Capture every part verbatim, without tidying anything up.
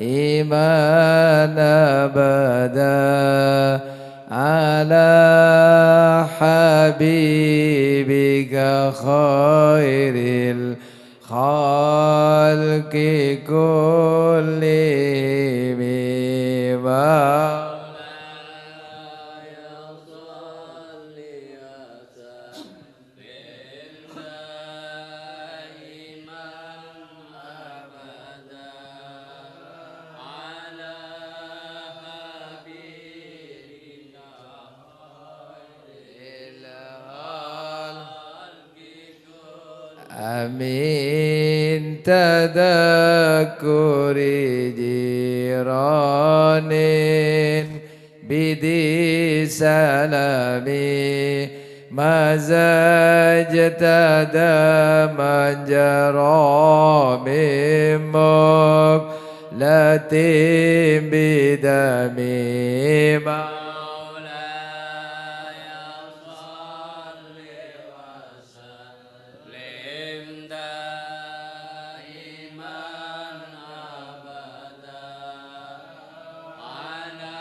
دائما أبدا على حبيبك خير الخلق كلهم. مولاي صل وسلم دائما أبدا على حبيبك خير الخلق كلهم. من تذكر جيران بذي سلام مزجت دما جرى من مقلة بدم. مولاي صل وسلم دائما أبدا على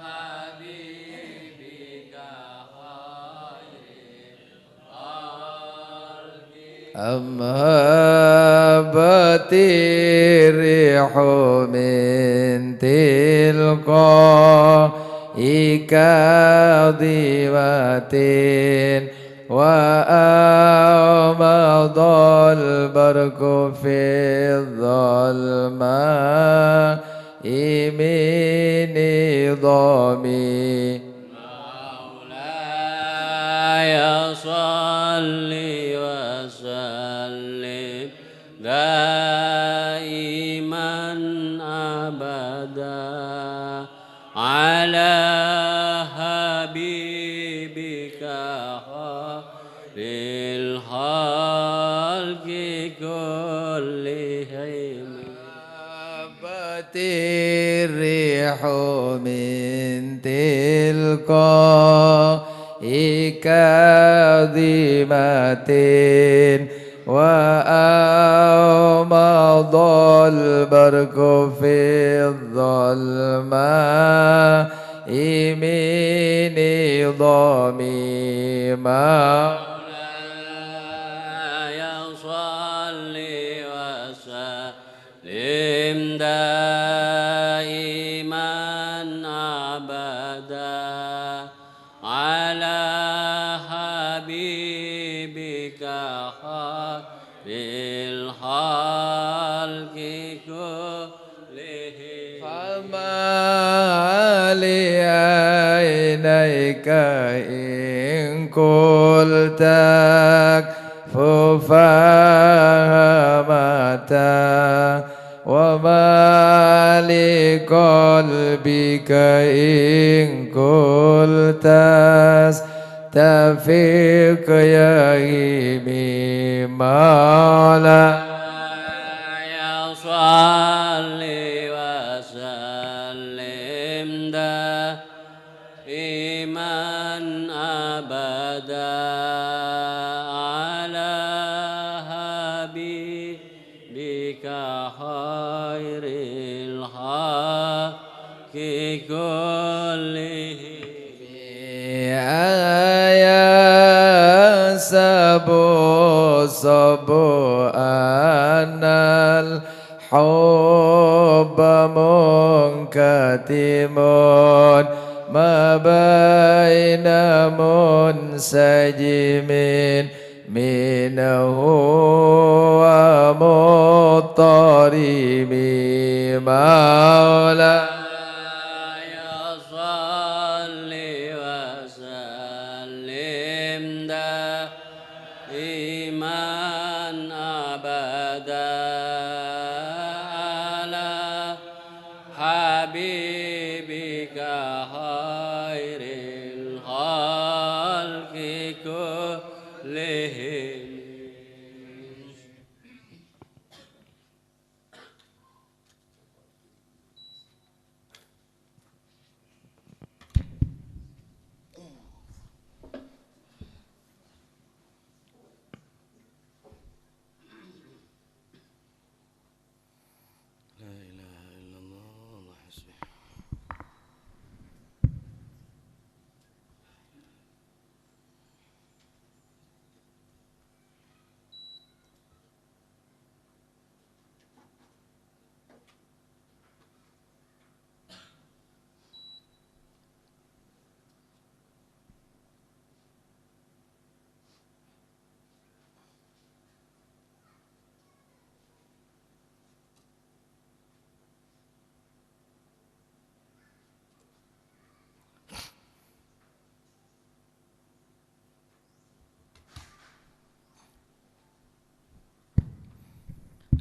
حبيبك خير الخلق. أم هبت الريح من تلقاء كاظمة وأومض البرق في الظلماء من نظام. مولاي صل وسلم دائما أبدا على حبيبك خير الخلق كلهم. هبت الريح من تلقاء كاظمة وأومض البرق في الظلماء من نظام. مولاي صل وسلم دائما أبدا على حبيبك خير الخلق كلهم. فما لعينيك إن قلت أكف فهمتا وما لقلبك إن قلت استفق يهيم. مولاي صل وسلم دائما أبدا على حبيبك خير الخلق كلهم. أيحسب الصب أن الحب منكتم ما بين منسجم منه ومضطرب. مولاي صل وسلم دائما أبدا على حبيبك خير الخلق كلهم. لا إله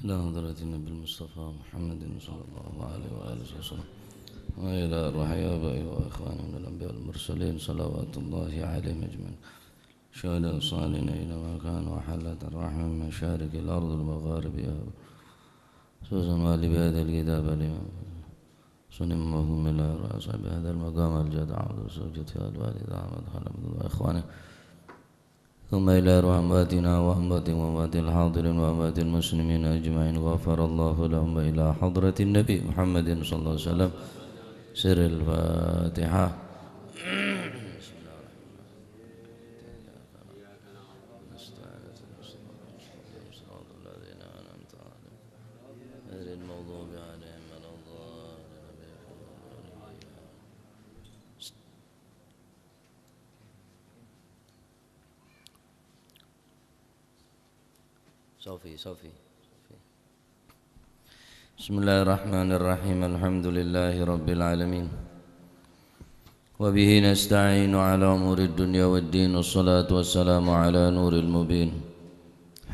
إلى حضرة النبي المصطفى محمد صلى الله عليه وآله وسلم، وإلى روح آبائه وإخوانه من الأنبياء والمرسلين، صلوات الله عليهم أجمعين. شهداء الصالحين أينما كانوا، وحلت أرواحهم من مشارق الأرض ومغاربها، خصوصا والي بهذا الكتاب الإمام سلم محمد الله رأس بهذا المقام الجد عبد الزوجة والوالد أحمد خلف وإخوانه، ثم إلى أرواح أمواتنا وأموات وأموات الحاضرين وأموات المسلمين أجمعين، غفر الله لهم، وإلى حضرة النبي محمد صلى الله عليه وسلم. سر الفاتحة. غير المغضوب عليهم ولا الضالين. صافي، صافي، صافي. بسم الله الرحمن الرحيم. الحمد لله رب العالمين. وبه نستعين على أمور الدنيا والدين. والصلاة والسلام على نور المبين.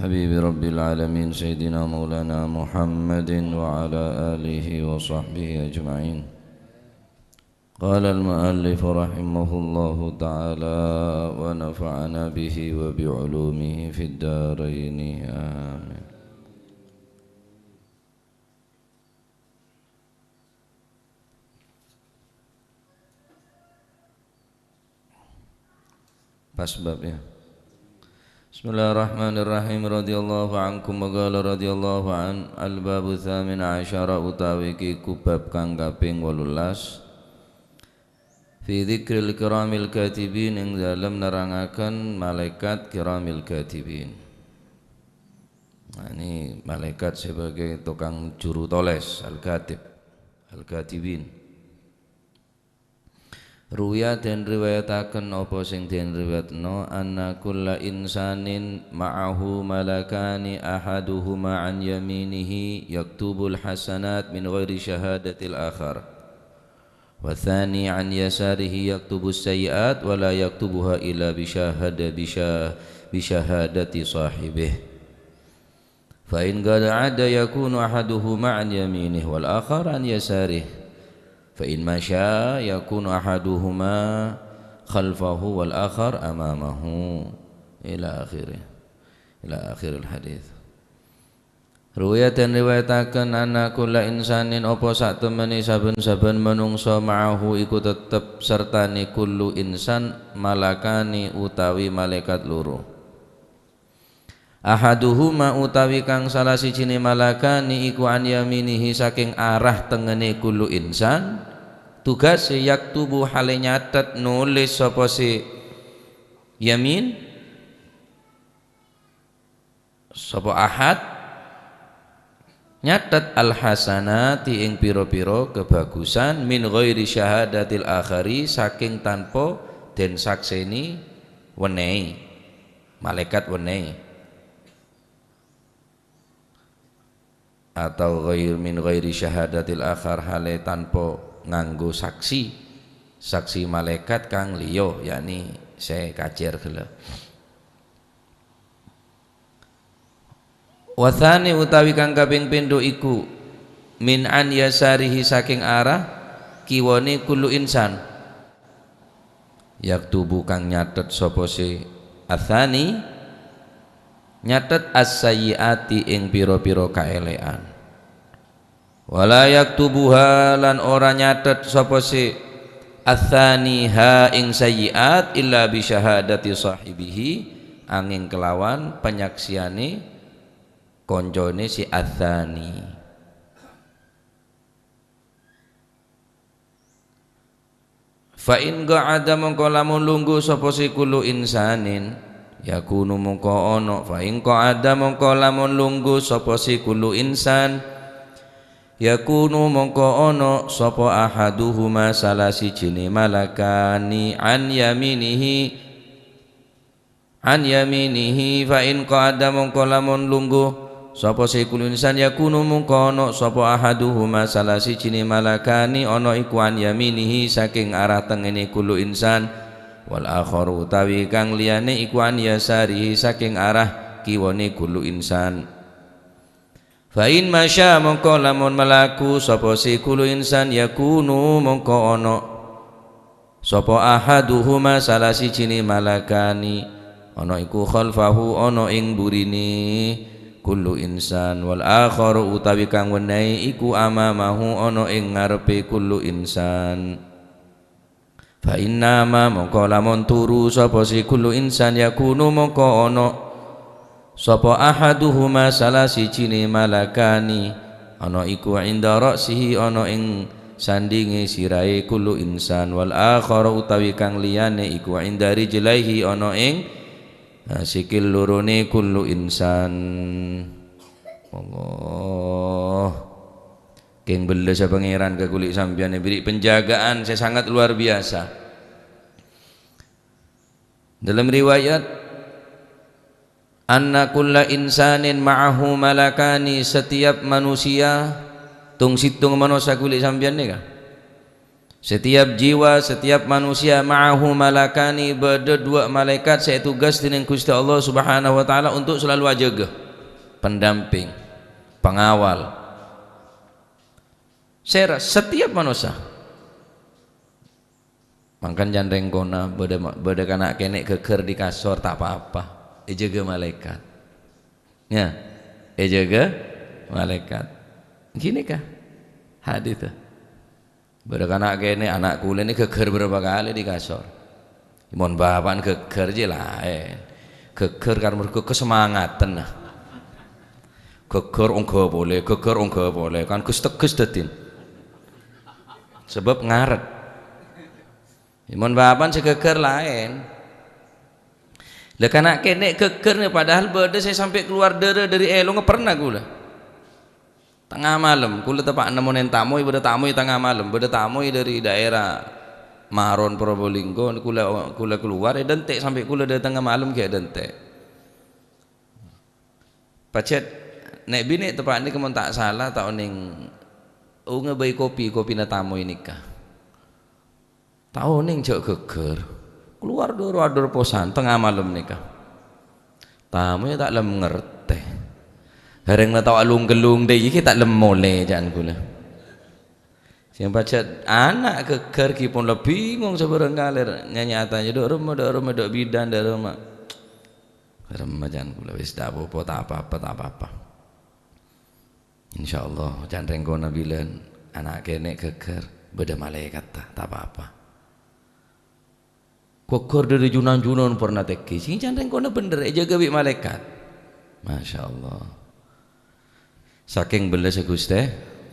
حبيب رب العالمين سيدنا مولانا محمد وعلى آله وصحبه أجمعين. قال المؤلف رحمه الله تعالى ونفعنا به وبعلومه في الدارين. آمين. Pas bab, ya. Bismillahirrahmanirrahim. Radhiyallahu ankum wa qala radhiyallahu an. Al-babu tsamin asyara utawi ki ku bab kang kaping wolulas. Fi dzikril kiramil katibin, ing dalem nerangaken malaikat kiramil katibin. Nah, ini malaikat sebagai tukang juru toles, al-katib, al-katibin. Ruwiya den riwayataken apa sing den riwayatno, anna kulla insanin ma'ahu malakani ahaduhuma an yaminihi yaktubul hasanat min ghairi syahadatil akhar. Wa tsani an yasarihi yaktubus sayyi'at wa la yaktubuha illa bi syahada-, bi sya-, bi syahadati sahibih. Fa in qa'ada yakunu ahaduhuma an yaminih wal akhar an yasarih. Fa in masya yakunu ahaduhuma khalfahu wal akhar amamahu. Ila akhirih. Ila akhiril hadits. Ruwiya den riwayataken anna kulla insanin apa satemene saben-saben manungsa ma'ahu iku tetep sertane kullu insan malakani utawi malaikat loro. Ahaduhuma utawi kang salah sijine malakani iku an yaminihi saking arah tengene kullu insan, tugase yaktubu hale nyatet nulis sapa se yamin, sapa ahad, nyatet al-hasanati ing pira-pira kebagusan min ghairi syahadatil akhari saking tanpa den sakseni wenehi, malaikat wenehi. Atau ghair min ghairi syahadatil akhar hale tanpa nganggo saksi, saksi malaikat kang liya, yakni se kacer gella. Wa tsani utawi kang kaping pindho iku min an yasarihi saking arah kiwane kullu insan. Yaktubu kang nyatet sapa se atsani, nyatet as-sayyiati ing pira-pira kaelekan. Wala yaktubuha lan ora nyatet sapa se atsaniha ing sayyiat illa bi syahadati sahibihi, anging kelawan penyaksiane koncone si atsani. Fa in qa'ada mongko lamun lungguh sapa si kullu insanin, yakunu mongko ono, fa in qa'ada mongko lamun lungguh sapa si kullu insan, yakunu mongko ono sapa ahaduhuma salah sijine malakani an yaminihi, an yaminihi, fa in qa'ada mongko lamun lungguh sapa se kullu insan yakunu mongko ono sapa ahaduhuma salah sijine malakani ono iku an yaminihi saking arah tengene kullu insan, wal akharu utawi kang liyane iku an yasarihi saking arah kiwane kullu insan. Fa in masya, mongko lamon malaku sapa si kullu insan, yakunu, mongko ana sapa ahaduhuma, sala sijine malakani, ana iku khalfahu, ana ing burine kullu insan, wal akharu, utawi kang wennae iku amamahu, ana ing ngarepe kullu insan. Fa in nama, mongko lamon turu sapa si kullu insan, yakunu, mongko ana sapa ahaduhuma, sala sijine malakani, ana iku inda ra'sihi, ana ing sandinge sirae kullu insan, wal akhara, utawi kang liyane iku inda rijlaihi, ana ing, eh, sikil lorone kullu insan. Allah. Keng bellasa Pangeran ka kulli sampeyan, beri penjagaan se sangat luar biasa. Dalam riwayat, "Anna kulla insanin ma'ahu malakani," setiap manusia, tung-situng manossa kulli sampeyan neka. Setiap jiwa, setiap manusia, "ma'ahu malakani," bada dua malaikat se etugas dening Gusti Allah Subhanahu wa Ta'ala untuk selalu ajaga, pendamping, pengawal. Sera, setiap manossa. Mangkan can rengkona bada ma-, bada kana' kene' geger di kasor, ta' pa-apa. Ejaga malaikat. Ya, ejaga malaikat. Gini kah? Hadis tuh. Bada kana' kene', ana' kule ne geger berapa kali di kasor. Mon bapa'an geger je laen. Geger kan mergo kesemangaten, nah. Geger ongga pole, geger ongga pole. Kan gus-tegus dadin. Sebab ngaret. Mon bapa'an se geger laen. Lah kana' kene' geger ne, padahal bada se sampe' keluar dara dari elongnga pernah kula. Tengnga malem, kula teppa'na monen tamoy, bada tamoy tengnga malem, bada tamoy dari daerah Maron, Probolinggo, kula, kula keluar, edente' sampe' kula dhateng malem gi' edente'. Pajat ne' bine' teppa'na mon ta' sala, ta' oneng onga bai kopi, kopina tamoy neka. Ta' oneng ja' geger. Keluar dor-ador posan tengnga malem neka. Tamoy ta' lem ngerte. Hereng la tao alung-kellung de iki ta' lem mole, ca'an kula. Seng pajat ana' geger ghi pon la bingung sabarang kaler, nyanyatanya, "Dok rema, dok rema, dok bidan, dok rema." Rema, ca'an kula, "Wis, ta' apa-apa, ta' apa-apa, ta' apa-apa." Insyaallah, can rengkona bilân ana' kene' geger, bada malaikat ta', ta' apa-apa. Geger dâri junan-junan pernah tèngghi, sè can rengkona bhender èjâgâ bi' malaikat. Masyaallah. Sakèng bellâssa Ghustè,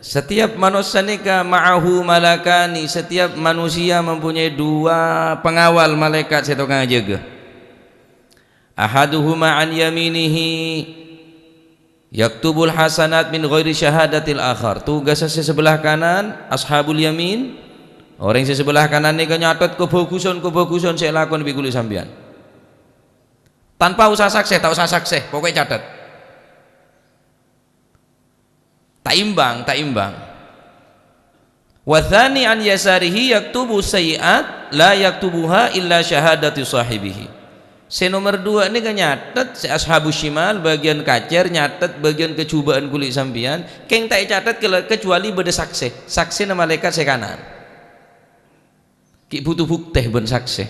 setiap manossa nèka ma'ahu malakani, setiap manusia mempunyai dua pengawal malaikat sè tokang ajâgâ. Ahaduhuma an yaminihi yaktubul hasanat min ghairi syahadatil akhar. Tugassa sè sebelah kanan, ashabul yamin, orèng sè sebelah kanan nèka nyatet kabhâghusân-kabhâghusân sè èlakonè bi' kaulâ sampèyan. Tanpa usaha saksè, ta' usaha saksè, pokokè catet. Ta' imbang, ta' imbang. Wa tsani an yasarihi yaktubu sayyi'at la yaktubuha illa syahadatu sahibihi. Sè nomer dua nèka nyatet, sè ashabu shimal, bâgiyân kacèr, nyatet bâgiyân kajhubâ'ân kulâ sampèyan, kèng ta' ècatet kela-, kecuali bâdâ saksè, saksèna malaèkat sè kanan. Ghi' bhuto buktè bân saksè.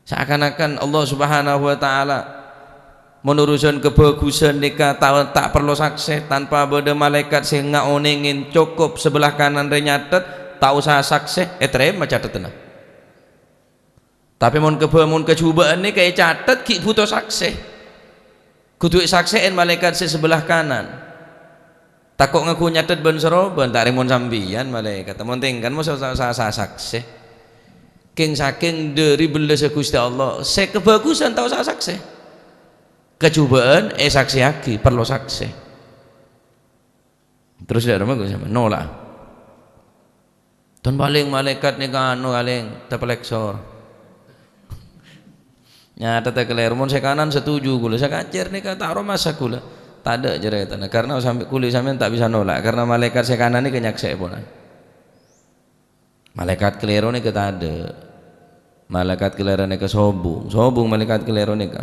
Seakan-akan Allah Subhanahu wa Ta'ala, mon urusan kabhâghusân nèka ta', ta' parlo saksè, tanpa bâdâ malaèkat sè ngaonèngè, cokop sebelah kanan rè nyatet, ta' osa saksè, ètarèma catetanna. Tapè mon kabhâ-, mon kajhubâ'ân nèka ècatet, ghi' bhuto saksè. Kodhu èsaksè'è malaèkat sè sebelah kanan. Tako' ngaku nyatet bân-sarobân, ta' rèng mon sampèyan malaèkat. Mon tèngkan mon sa-, sa-, sa-, saksè. Kèng-sakèng dâri bellâssa Ghustè Allah, sè kabhâghusân ta' osa saksè. Kajhubâ'ân èsaksèyaghi, parlo saksè. Terros dâ' remma kok sampèyan nolak. Ton palèng malaèkat nèka anu palèng taplèksor. Nyatet kalèro, mon sè kanan setuju kulâ, sè kacèr nèka ta' romasa kulâ. Tadâ' carètana, karena sampè-, kulâ sampèyan ta' bisa nolak, karena malaèkat sè kanan nèka nyaksè'è polana. Malaèkat kalèro nèka tadâ'. Malaèkat kalèro nèka sobung, sobung malaèkat kalèro nèka.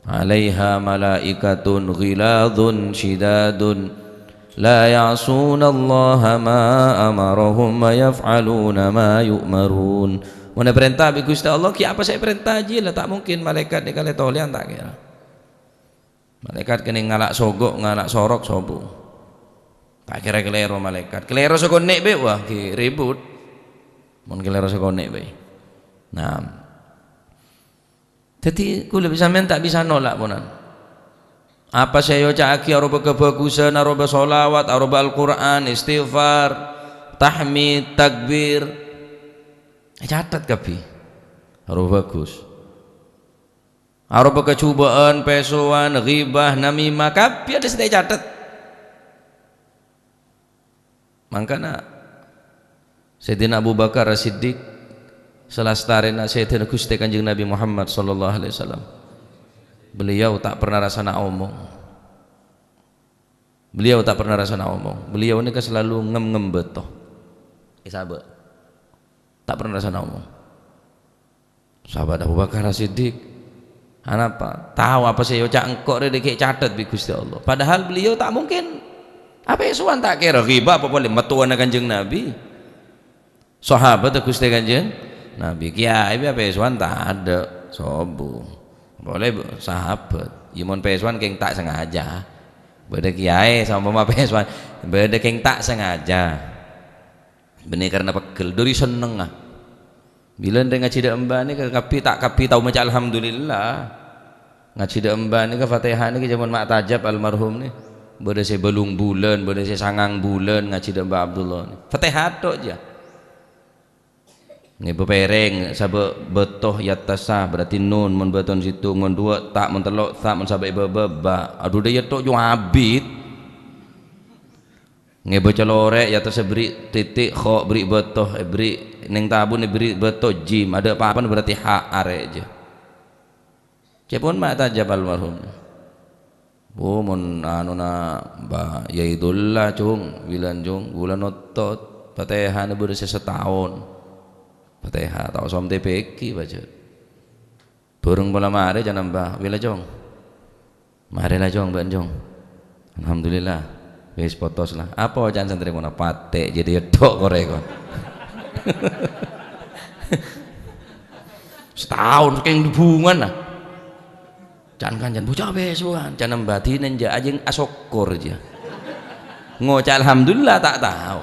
"Alaiha malaikatun ghiladzun syidadun la ya'sunallaha ma amarahum wa yaf'aluna ma yu'marun." Mon èparènta bi' Ghustè Allah, ghi' apa sè èparènta jiyâ la, ta' mungkin malaèkat nèka lè tolèyan, ta' kèra. Malaèkat kènè' ngala' sogo', ngala' sorok, sobu. Ta' kèra kalèro malaèkat. Kalèro sakonè' bhâi, wah, ghi' ribut. Mon kalèro sakonè' bhâi. Nah. Dhâddhi, kaulâ bi' sampèyan ta' bisa nolak, ponan. Apa sè èoca'aghi aropa kabhâghusân, aropa sholawat, aropa Al-Qur'an, istighfar, tahmid, takbir, ècatet kabbhi. Aropa bhâghus. Aropa kajhubâ'ân, pèsowan, ghibah, namimah, kabbhi adâ' sè ta' ècatet. Mangkana, Sayyidina Abu Bakar As-Siddiq, salastarèna Sayyidina Ghustè Kanjeng Nabi Muhammad sallallahu alaihi wasallam, beliau tak pernah rasana omong. Beliau tak pernah rasana omong. Beliau nèka selalu ngem-ngem bâto. Èsabâ'. Tak pernah rasana omong. Sahabat Abu Bakar As-Siddiq, anapa? Tao apa sè èoca' engko' rè dhâggi' catet bi' Ghustè Allah. Padahal beliau ta' mungkin apèsowan, ta' kèra ghibah apa polè mattowana Kanjeng Nabi. Sahabat Ghustè Kanjeng Nabi, kiyaè bi' apèsowan tadâ', sobu. Polè bu-, sahabat. Iyâ mon pèsowan kèng ta' sengaja. Bâdâ kiyaè sampama pèsowan, bâdâ kèng ta' sengaja. Bânnè karna pegghel, dâri sennengnga. Bilân rè ngajhi dâ' emba nèka kabbhi ta' kabbhi tao maca alhamdulillah. Ngajhi dâ' emba nèka Fatihah nèka jhâman Ma' Tajab almarhum nè. Bâdâ sè bâllung bulân, bâdâ sè sangang bulân ngajhi dâ' Mbah Abdullah nè. Fatihah tok jiyâ. Ngèbâ pèrèng, sabâ' bâto è attassa, berarti nun, mon bâtona sèttong, mon duwâ' ta', mon tello' ta', mon sabâ' è bâbâ ba. Adu, dâ' iyâ tok jiyâ abit. Ngèbâ calorè', è attassa bherri' titik, kho, bherri' bâto, èbherri' neng tabuna èbherri' bâto, jim, adâ' papan berarti ha, arè' jiyâ. Ca'èpon Ma' Tajab almarhum. Bu, mon anona Mbah Yaidullah, Cung, bilân, Cung, bulân ottot. Fatihana bâdâ sè sataon. Fatihah, ta' osom tepeki, pajhât. Bhâreng pola marè, ca'na Mbah, "Bilâ, Cong?" "Marè la, Cong, bâ'na, Cong." "Alhamdulillah, wis potos la." "Apa oca'na santrè kona?" "Patè', jadi edhok korè kon." Sataon sakèng dhubungan, nah. Can-kancan, bocah pèsowan, can embadina jiyâ ajeng asokkor jiyâ. Ngoca' alhamdulillah ta' tao.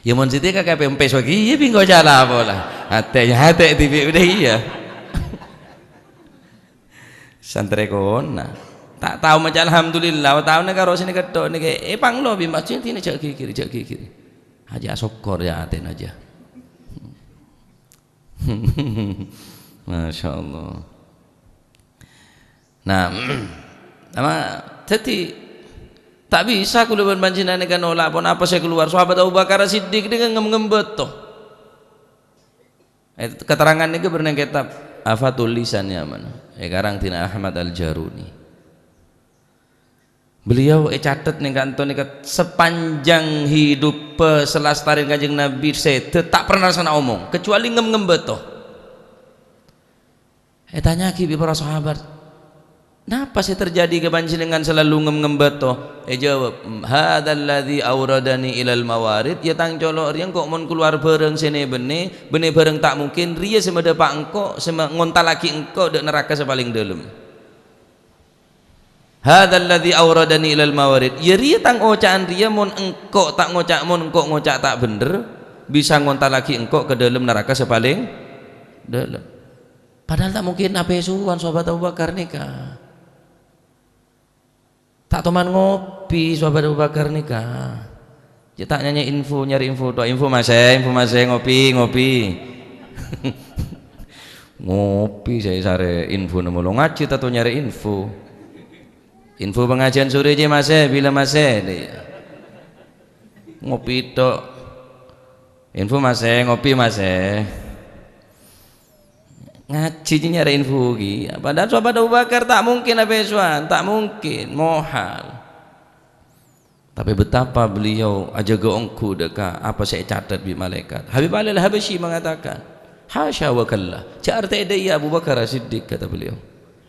Ya mon siti ka kepempes bagi, iya bi' ngoca' la pola. Ate, ya ate dibi' udah iya. Santrè kona. Ta' tao maca alhamdulillah, taona karo sini ketthok niki. Eh, panglo bi' masjid ini jhâ' gigir, jhâ' gigir. Aja asokkor ya atena aja. Masya Allah. Nah, ama, dhâddhi, ta' bisa kaulâ bân panjhennengan nèka nolak ponapa sè kalowar. Sahabat Abu Bakar Siddiq nèka ngem-ngem bâto. Eh, keterangan nèka bâdâ neng kètab Afatul Lisan Yaman. Èkarang dina Ahmad Al-Jaruni. Beliau ècatet neng kanto nèka sepanjang hidup, eh, salastarèn Kanjeng Nabi sèdhâ ta' pernah laksana omong, kecuali ngem-ngem bâto. Ètanya'aghi bi' para sahabat, "Napa sè terjadi ka panjhennengan salalu ngem-ngem bâto?" Èjâwâb, "Hadzalladzi auradani ilal mawarid, ya tang colo' rèya engko' mon kalowar bhârâng sè nè-bânnè, bânnè bhârâng ta' mungkin, rèya sè madhâpa' engko', sè ma-, ngontallaghi engko' dâ' naraka sè palèng dâlem." Hadzalladzi auradani ilal mawarid. Ya rèya tang oca'an rèya mon engko' ta' ngoca', mon engko' ngoca' ta' bhendher, bisa ngontallaghi engko' ka dâlem naraka sè palèng dâlem. Padahal ta' mungkin apèsowan sahabat Abu Bakar nèka. Ta' toman ngopi sahabat Abu Bakar nèka. Cè' ta' nyanyè info, nyarè info tok. Info masè, info masè, ngopi, ngopi. Ngopi sè sarè info nèmo lo ngajhi ta' to nyarè info. Info pangajiân sore jiyâ masè, bilâ masè, dè. Ngopi tok. Info masè, ngopi masè. Ngajhi jiyâ nyarè info ghi. Padahal sahabat Abu Bakar ta' mungkin apèsowan, ta' mungkin, mohal. Tapi betapa beliau ajâgâ ongghu dâ' ka apa sè ècatet bi' malaèkat. Habib Ali Al-Habasyi mengatakan, "Hasya wa kalla, jhâ' artè'è dâ' iyâ Abu Bakar As-Siddiq," kata beliau.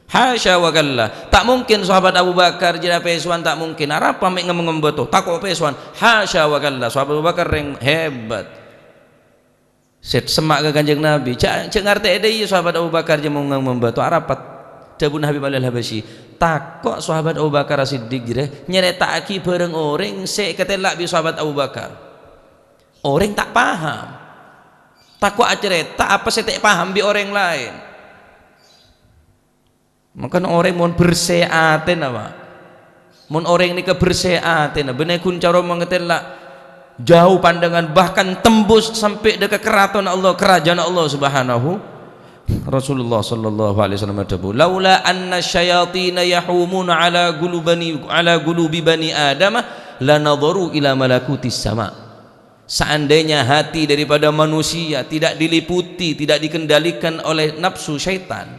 Hasya wa kalla. Ta' mungkin sahabat Abu Bakar jârèya pèsowan, ta' mungkin. Arapa mè' ngem-ngem bâto? Tako' pèsowan. Hasya wa kalla. Sahabat Abu Bakar rèng hebat. Sè semma' ka Kanjeng Nabi. Jhâ', jhâ' ngartè'è dâ' iyâ sahabat Abu Bakar jâ' mon ngem-ngem bâto. Arapa? Dhâbuna Habib Ali Al-Habashi. Tako' sahabat Abu Bakar As-Siddiq jârèya nyarèta'aghi bhârâng orèng sè èkatella' bi' sahabat Abu Bakar. Orèng ta' paham. Tako' acarèta apa sè ta' paham bi' orèng laèn. Mangkana orèng mon bersè atèna, Pak. Mon orèng nèka bersè atèna, bânnè ghun cara mangatèla jhâu pandangan, bahkan tembus sampè' dâ' ka karaton Allah, karajâân Allah Subhanahu. Rasulullah sallallahu alaihi wasallam adhâbu, "Laula anna syayatina yahumuna ala qulubani, ala qulubi bani Adama, lanadharu ila malakutis sama." Seandainya hati daripada manusia tidak diliputi, tidak dikendalikan oleh nafsu syaitan,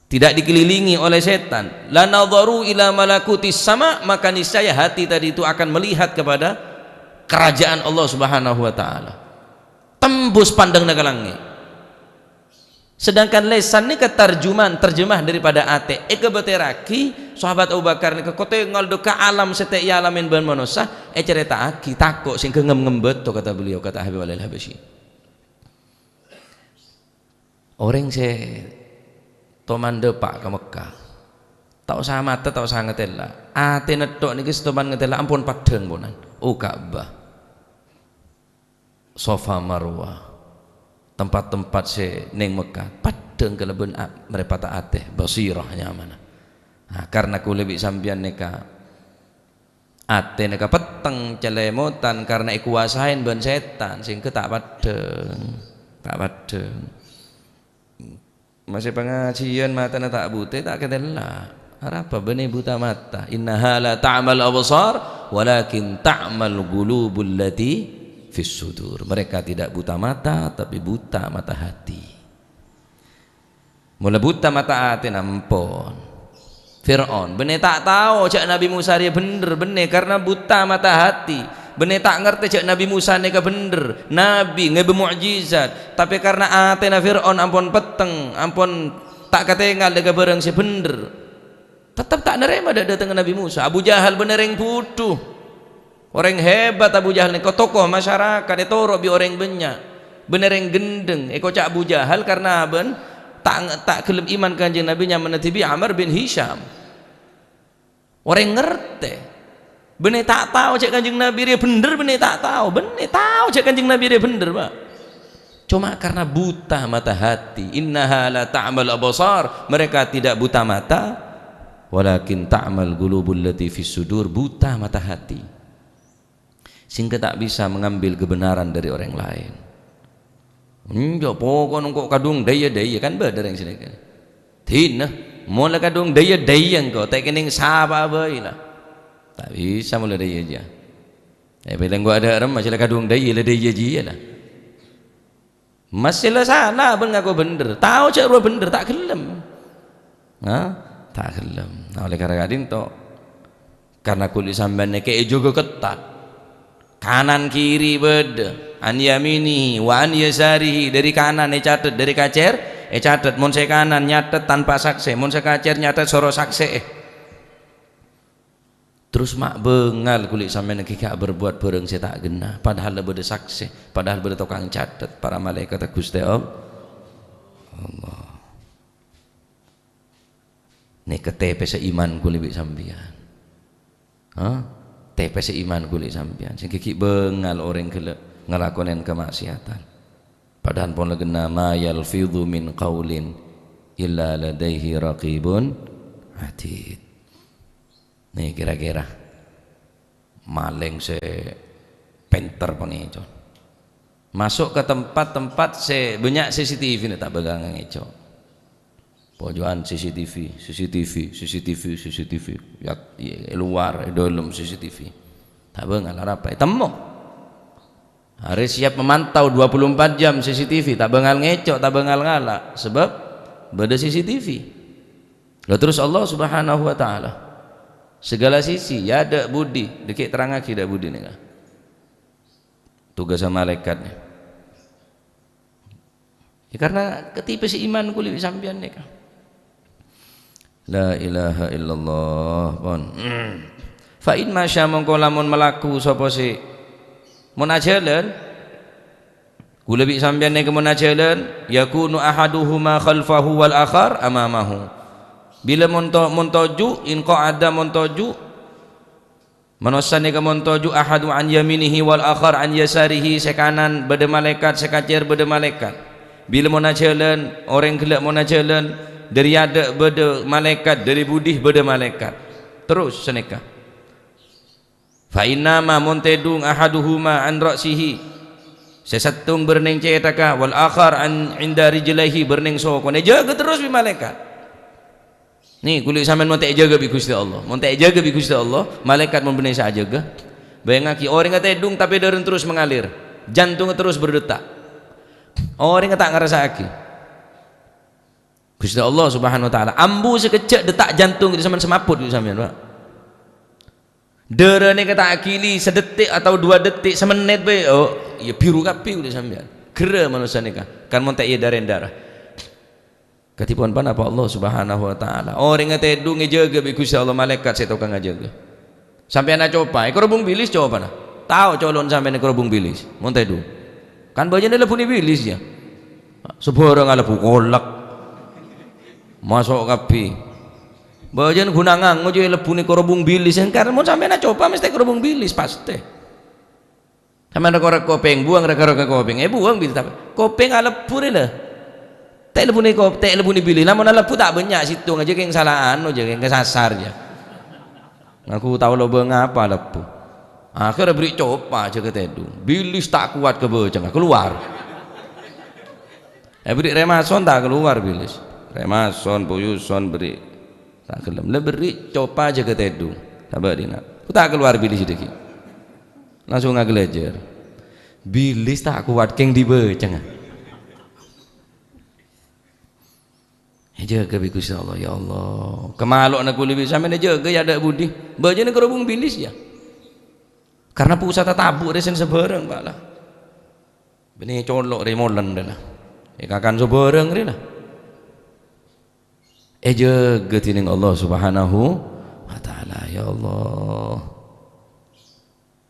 tidak dikelilingi oleh setan, lanadharu ila malakutis sama, maka niscaya hati tadi itu akan melihat kepada kerajaan Allah Subhanahu wa taala. Tembus pandangna ka langngè'. Sedangkan lèsan nèka tarjuman, terjemah daripada atè. Èkabâtèrraghi, sahabat Abu Bakar nèka kotèngal dâ' ka alam sè ta' èalamèn bân manossa, ècarèta'aghi, tako' sèngghâ ngem-ngem bâto, kata beliau, kata Habib Alil Habasyi. Orèng sè toman dâpa' ka Mekkah, ta' osa mata, ta' osa ngatèla. Atèna tok nèka sè toman ngatèla, ampon paddhâng ponan. Oh, Ka'bah. Safa Marwah, tempat-tempat sè neng Mekkah, paddhâng kalabân a-, mrèpata atè, basirah nyamana. Nah, karna kulâ bi' sampèyan nèka, atè nèka petteng, calèmotan, karna èkowasaèn bân sètan, sèngghâ ta' paddhâng, ta' paddhâng. Masè pangajiyân matana ta' butè, ta' katella. Arapa bânnè buta mata? "Innaha la ta'mal absar, walakin ta'mal qulubul lati fis sudur." Mereka tidak buta mata, tapi buta mata hati. Mola buta mata atèna, ampon. Fir'aun, bânnè ta' tao jhâ' Nabi Musa rèya bhendher, bânnè, karna buta mata hati. Bânnè ta' ngartè jhâ' Nabi Musa nèka bhendher, nabi, ngèbâ mo'jizat. Tapè karna atèna Fir'aun ampon petteng, ampon ta' katèngal dâ' ka bhârâng sè bhendher, tettep ta' narèma dâ-, dâtengnga Nabi Musa. Abu Jahal bânnè rèng budhu. Orèng hebat Abu Jahal nèka, tokoh masyarakat, ètoro' bi' orèng bânnya'. Bânnè rèng ghendheng, èkoca' Abu Jahal karna bân ta', ta' ghellem iman Kanjeng Nabi nyamana dhibi' Ammar bin Hisham. Orèng ngartè. Bânnè ta' tao jhâ' Kanjeng Nabi rèya bhendher, bânnè ta' tao. Bânnè tao jhâ' Kanjeng Nabi rèya bhendher, Pak. Coma karna buta mata hati. "Innaha la ta'mal absar." Mereka tidak buta mata, walakin ta'mal qulubul lati fis sudur, buta mata hati. Sehingga tak bisa mengambil kebenaran dari orang lain. Enjâ', pokokna engko' kadhung dâiyâ-dâiyâ, kan bâdâ rèng sanèka. Dina, mola kadhung dâiyâ-dâiyâ engko', ta' kennèng sapa bhâi la. Ta' bisa mola dâiyâ jiyâ. Tapè la engko' adâ' remma, sè la kadhung dâiyâ, la dâiyâ jiyâ la. Masè la sala bân ngako bhendher, tao jhâ' rowa bhendher, ta' ghellem. Ha? Ta' ghellem. Nah, oleh karena ka'dinto, karena kulâ sampèyan nèka èjâgâ ketat. Kanan kiri bâdâ, an yaminihi wa an yasarihi, dâri kanan ècatet, dâri kacèr ècatet. Mon sè kanan nyatet tanpa saksè, mon sè kacèr nyatet soro saksè'è. Terros ma' bângal kulâ sampèyan ghi' ghi' berbuat bhârâng sè ta' ghenna, padahal la bâdâ saksè, padahal bâdâ tokang catet, para malaèkatta Ghustè All-, Allah. Nèka tèpèssa iman kulâ bi' sampèyan. Hah? Tèpèssa iman kulâ sampèyan. Sè ghi' ghi' bângal orèng ghellâ' ngalakonè kamaksiatan. Padahal pon la ghenna, "Ma yalfidhu min qaulin illa ladaihi raqibun atid." Nè, kira-kira malèng sè pènter pangèco'. Maso' ka tempat-tempat sè bânnya' C C T V nè ta' bângal ngèco'. Pojo'an C C T V, C C T V, C C T V, C C T V. Ya, è luar, è dâlem C C T V. Ta' bângal arapa ètemmo. Arè siap memantau dua puluh empat jam C C T V, ta' bângal ngèco', ta' bângal ngala', sebab bâdâ C C T V. Lha terros Allah Subhanahu wa Ta'ala, segala sisi, ya, dâ' budi, dhâggi' terrangaghi dâ' budi nèka. Tugassa malaèkat nè. Ya, karena katèpèssa iman kulâ bi' sampèyan nèka. La ilaha illallah, pon. Fa in masya, mongko lamun malaku sapa sè, mon ajhâlân, kaulâ bi' sampèyan nèka mon ajhâlân, yakunu ahaduhuma khalfahu wal akhar amamahu. Bilâ mon to-, mon toju', in qa'ada mon toju', manossa nèka mon toju', ahadu an yaminihi wal akhar an yasarihi, sè kanan bâdâ malaèkat, sè kacèr bâdâ malaèkat. Bilâ mon ajhâlân, orèng ghellâ' mon ajhâlân, dâri adâ' bâdâ malaèkat, dâri budi bâdâ malaèkat. Terros sanèka. Fa in nama, mon tèdung, ahaduhuma an ra'sihi, sè sèttong bârnèng cèthagghâ, wal akhar an inda rijlaihi, bârnèng sokona, èjâgâ terros bi' malaèkat. Nè, kaulâ sampèyan mon ta' èjâgâ bi' Ghustè Allah. Mon ta' èjâgâ bi' Ghustè Allah, malaèkat mon bânnè sè ajâgâ. Bâjângaghi, orèngnga tèdung tapè dârâna terros mangalir. Jantongnga terros berdetak. Orèngnga ta' ngarassa'aghi. Ghustè Allah Subhanahu wa Ta'ala. Ambu sakejjhâ' detak jantung itu sampèyan semaput itu sampèyan, Pak. Dârâ nèka ta' aghili sadettik atau dua dettik, samennèt bhâi, oh, iyâ biru kabbhi kaulâ sampèyan. Ghârâ manossa nèka, kan mon ta' èyadârâi dârâ. Kadhipon ponapa Allah Subhanahu wa Ta'ala? Orèngnga tèdung èjâgâ bi' Ghustè Allah, malaèkat sè tokang ajâgâ. Sampèyan acopa, èkarobhung bilis copana. Tao colon sampèyan èkarobhung bilis, mon tèdung. Kan bâjâna èlebbhunè bilis, yâ. Sabhârâng alebbhu kolak. Maso' kabbhi. Bâjâna ghun ngango jâ èlebbhunè èkarobhung bilis. Karna mon sampèyan acopa mestè èkarobhung bilis, pastè. Sampèyan rèk-orèk kopèng, buwâng rèk-orèk kopèng. Eh, buwâng, bilâ tapè kopèng alebbhu rè, la. Ta' èlebbhunè kop-, ta' èlebbhunè bilis. Lamon alebbhu ta' bânnya', sèttong ajâ kèng sala anu jâ, kèng kasasar jâ. Ngaku tao lobâng apa alebbhu. Akhèrra bâri' copa jâgâ tèdung. Bilis ta' kowat kabâcanga, kalowar. Eh, bâri' rèmason ta' kalowar bilis. Rèmason, puyuson, bâri' ta' ghellem. La bâri' copa jâgâ tèdung. Sabâ' dinna'. Ku ta' kalowar bilis dâggi'. Langsung ngaghâlajâr. Bilis ta' kowat kèng dibâcanga. Èjâgâ bi' Ghustè Allah, ya Allah. Kamalo'na kaulâ bi' sampèyan èjâgâ, yâ, adâ' budi. Bâjâna èkarobhung bilis, yâ. Karna pusat tabu' rè sèn sabhârâng, Pak, la. Bânnè colo' rè molen, la. Èkakan sabhârâng rè, la. Èjâgâ dhinèng Allah Subhanahu wa Ta'ala. Ya Allah.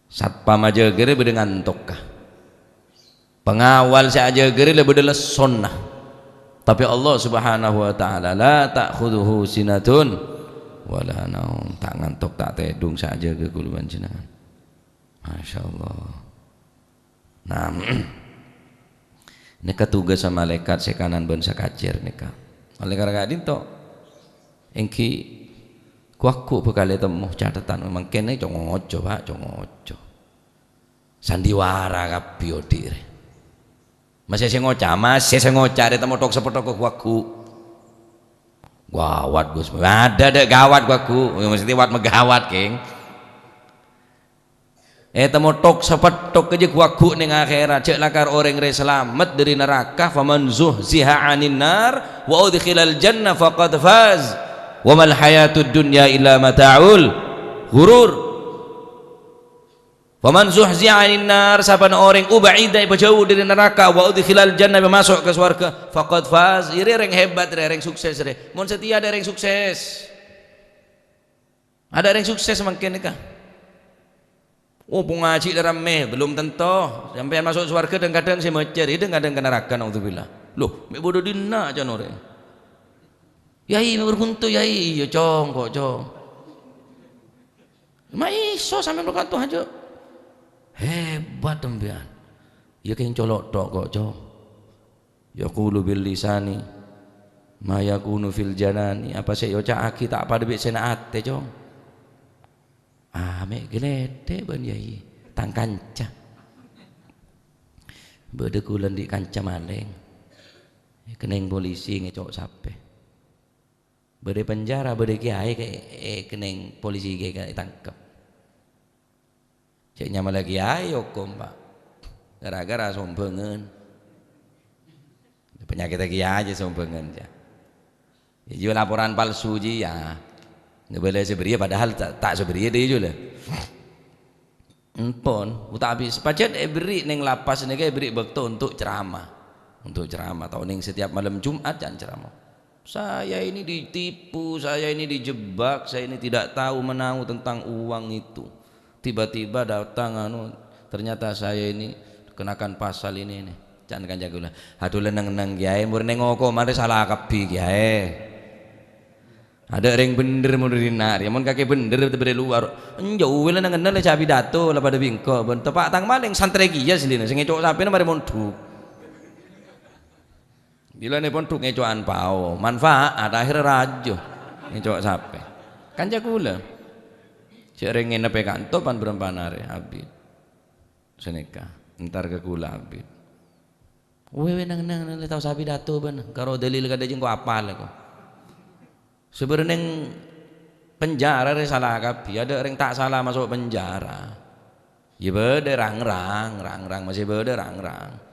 Satpam ajâgâ rè bâdâ ngantoka. Pengawal sè ajâgâ rè la bâdâ lessonna. Tapè Allah Subhanahu wa Ta'ala, "La ta'khudzuhu sinatun wa la naum." Ta' ngantok, ta' tèdung sè ajâgâ kaulâ panjhennengngan. Masya Allah. Nah, nèka tugassa malaèkat sè kanan bân sè kacèr nèka. Olè karana ka'dinto, èngghi ghu-lagghu bhâkal ètemmo cathetan mangkèn co-ngoco, Pak, co-ngoco. Sandiwara kabbhi odi' rè. Masè sè ngoca', masè sè ngoca' rè temmo thok-sapetthok ka ghu-lagghu. Gawat, Gus. Adâ', adâ' gawat ghu-lagghu. Ya, mesti wat magawat, kèng. Eh, temmo thok-sapetthok kèya ghu-lagghu neng akhèrat. Jhâ' lakar orèng rè salamet dâri naraka. "Faman zuhziha 'anin nar wa udkhilal jannah faqad faz. Wa mal hayatud dunya illa mata'ul ghurur." "Faman zuhziha 'anin nar," sabbhân orèng ubaida èpajhâu dâri naraka, "wa udkhilal jannah," maso' ka sowarghâ, "faqad faz." Iyâ rè rèng hebat rè, rèng sukses rè. Mon satèya adâ' rèng sukses. Adâ' rèng sukses mangkèn nèka. Oh, pongajhi la rammè, belum tentu. Sampèyan maso' sowarghâ, dhâng-kadhâng sè mècèr, dhâng-kadhâng ka naraka, naudzubillah. Loh, mè' bâdâ dinna' can orèng. "Yai, mè' bhunto, Yai." "Iyâ, Cong, kok, Cong." "Ma' iso sampèyan bhunto, Hajâ?" "Hebat sampèyan." "Iyâ, kèng colo' thok, kok, Cong." "Yaqulu bil lisani ma yakunu fil janani," apa sè èoca'aghi ta' padâ bi' sè neng atè, Cong. Ah, mè' ghâlèdhè' bân yâ, yâ, tang kanca. Bâdâ kaulâ andi' kanca malèng. Èkennèng polisi ngèco' sapè. Bâdâ è penjara, bâdâ kèyaè kè-, èkennèng polisi kè-, kè-, ètangkep. Cè' nyamana kèyaè okom, Pak. Gara-gara sombhângan. Panyakèt kèyaè jâ sombhângan, jâ. Jâ, jiyâ laporan palsu, jiyâ. Ngabâlâ sè bâriyâ padahal ta', ta' sè bâriyâ, dâ, jiyâ, la. Empon, utawi pajhât èbherri' neng lapas nèka èbherri' bâkto untuk ceramah. Untuk ceramah. Tao neng setiap malem Jumat can ceramah. Saya ini ditipu, saya ini dijebak, saya ini tidak tahu menahu tentang uang itu. Tiba-tiba datang, anu, ternyata saya ini kenakan pasal ini, ini. Can kanca kaulâ, "Adhu, la neng-enneng, Kèyaè, mon rèng ngoko marè sala kabbhi, Kèyaè." Adâ' rèng bhendher mon rèng na', rèya mon kakè bhendher tebârâ luwar. Enjâ' uwè la neng-enneng la jhâ' pidato, la padâ bi' engko', bân teppa' tang malèng santrè kèya sè dinna, sè ngèco' sapèna marè mondhuk. Bilâna pon dhuk ngèco'an pao, manfaat, akhèrra rajâ ngèco' sapè. Kanca kaulâ. Jhâ' rèng ngènebbhâ è kanto pan-bârâmpan arè, Habib. Sanèka, entar ka kaulâ, Habib. Wè, wè, neng-enneng, neng-enneng, la tao sapidato bân, karo dalil kadhâ' jâ' engko' apal, ko. Sabârâ neng penjara rè sala kabbhi, adâ' rèng ta' sala maso' penjara. Yâ bâdâ rang-rang, rang-rang, masih bâdâ rang-rang.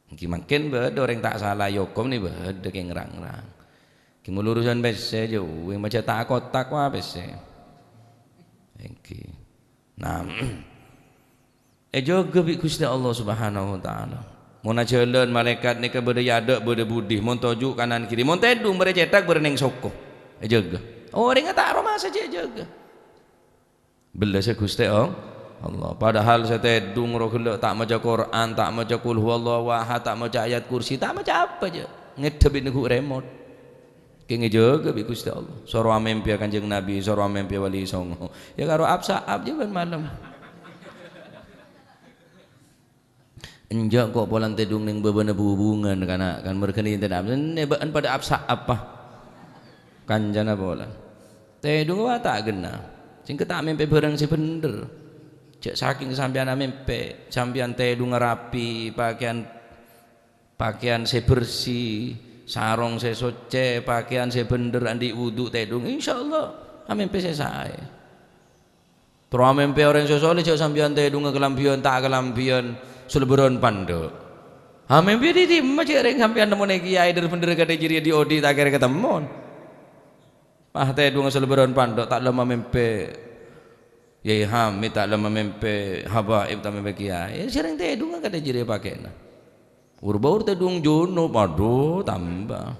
Ènggi mangkèn bâdâ orèng ta' sala èokom nè bâdâ kèng rang-rang. Kèng mon urusan pèssè jâ' uwèng, majâ ta' akotak wa pèssè. Ènggi. Nah, èjâgâ bi' Ghustè Allah Subhanahu wa Ta'ala. Mon ajhâlân, malaèkat nèka bâdâ è adâ', bâdâ è budi, mon toju' kanan kiri, mon tèdung bârâ cèthak bârâ neng soko. Èjâgâ. Orèngnga ta' aromasa jâ' èjâgâ. Bellâsâ Ghustè, oh, Allah. Padahal sè tèdung ro ghellâ' ta' maca Qur'an, ta' maca Qul Huwallahu Ahad, ta' maca Ayat Kursi, ta' maca apa jâ'. Ngèdhep bi' neggu' remot. Kèng èjâgâ bi' Ghustè Allah. Soro amèmpèya Kanjeng Nabi, soro amèmpèya Wali Songo. Yâ karo ap-sa'ap jâ' bân malem. Enjâ' ko' polana tèdung neng bâbâna bubungan kana', kan merghâna yèn tèdung, nè bâ'ân padâ ap-sa'ap, pa. Kancana polana. Tèdung wa ta' ghenna. Sèngko' ta' mèmpè bhârâng sè bhendher. Jâ' sakèng sampèyan amèmpè, sampèyan tèdung rapi, pakèyan, pakèyan sè bersè, sarong sè soccè, pakèyan sè bhendher, andi' wudu, tèdung, insyaallah amèmpè sè saè. Terro amèmpè orèng sè soleh, jâ' sampèyan tèdungnga kalambhiyân, ta' kalambhiyân, salbârân pandâ'. Amèmpè dhi-, dimma jâ' rèng sampèyan nemmona kèyaè dhâr-bhendhâr kadhi jârèya dhi'-odhi' ta' kèra katemmon. Pas tèdungnga salbârân pandâ', ta' lem amèmpè Yai Hamid, ta' lem amèmpè habaib, ta' amèmpè kèyaè. Sè rèng tèdungnga kadhi jârèya pakèna. Ur-bâur tèdung junub, adhu, tamba.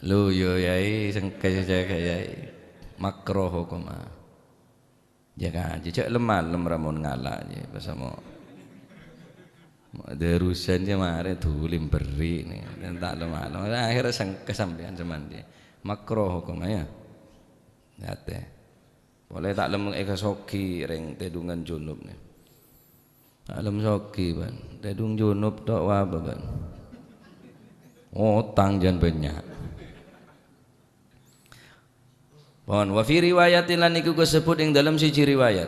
Lho, yâ, Yai, sengkè sè cèkè, Yai. Makro hokomma. Jâ' kajhi, jâ' lem-malem ra mon ngala', jâ', pas mo-, mo-, darusan jâ' marè dhuli berri' nè, ta' lem-malem. Akhèrra sengkè sampèyan sè mandhi. Makro hokomma, yâ. Yâ, tè. Polè ta' lem èkasogi rèng tèdungan junub nè. Alem sogi, bân. Tèdung junub tok wa apa, bân? Otang jân bânnya'. Pon, wa fi riwayatin, lan niku kasebbhut ing dalem siji riwayat.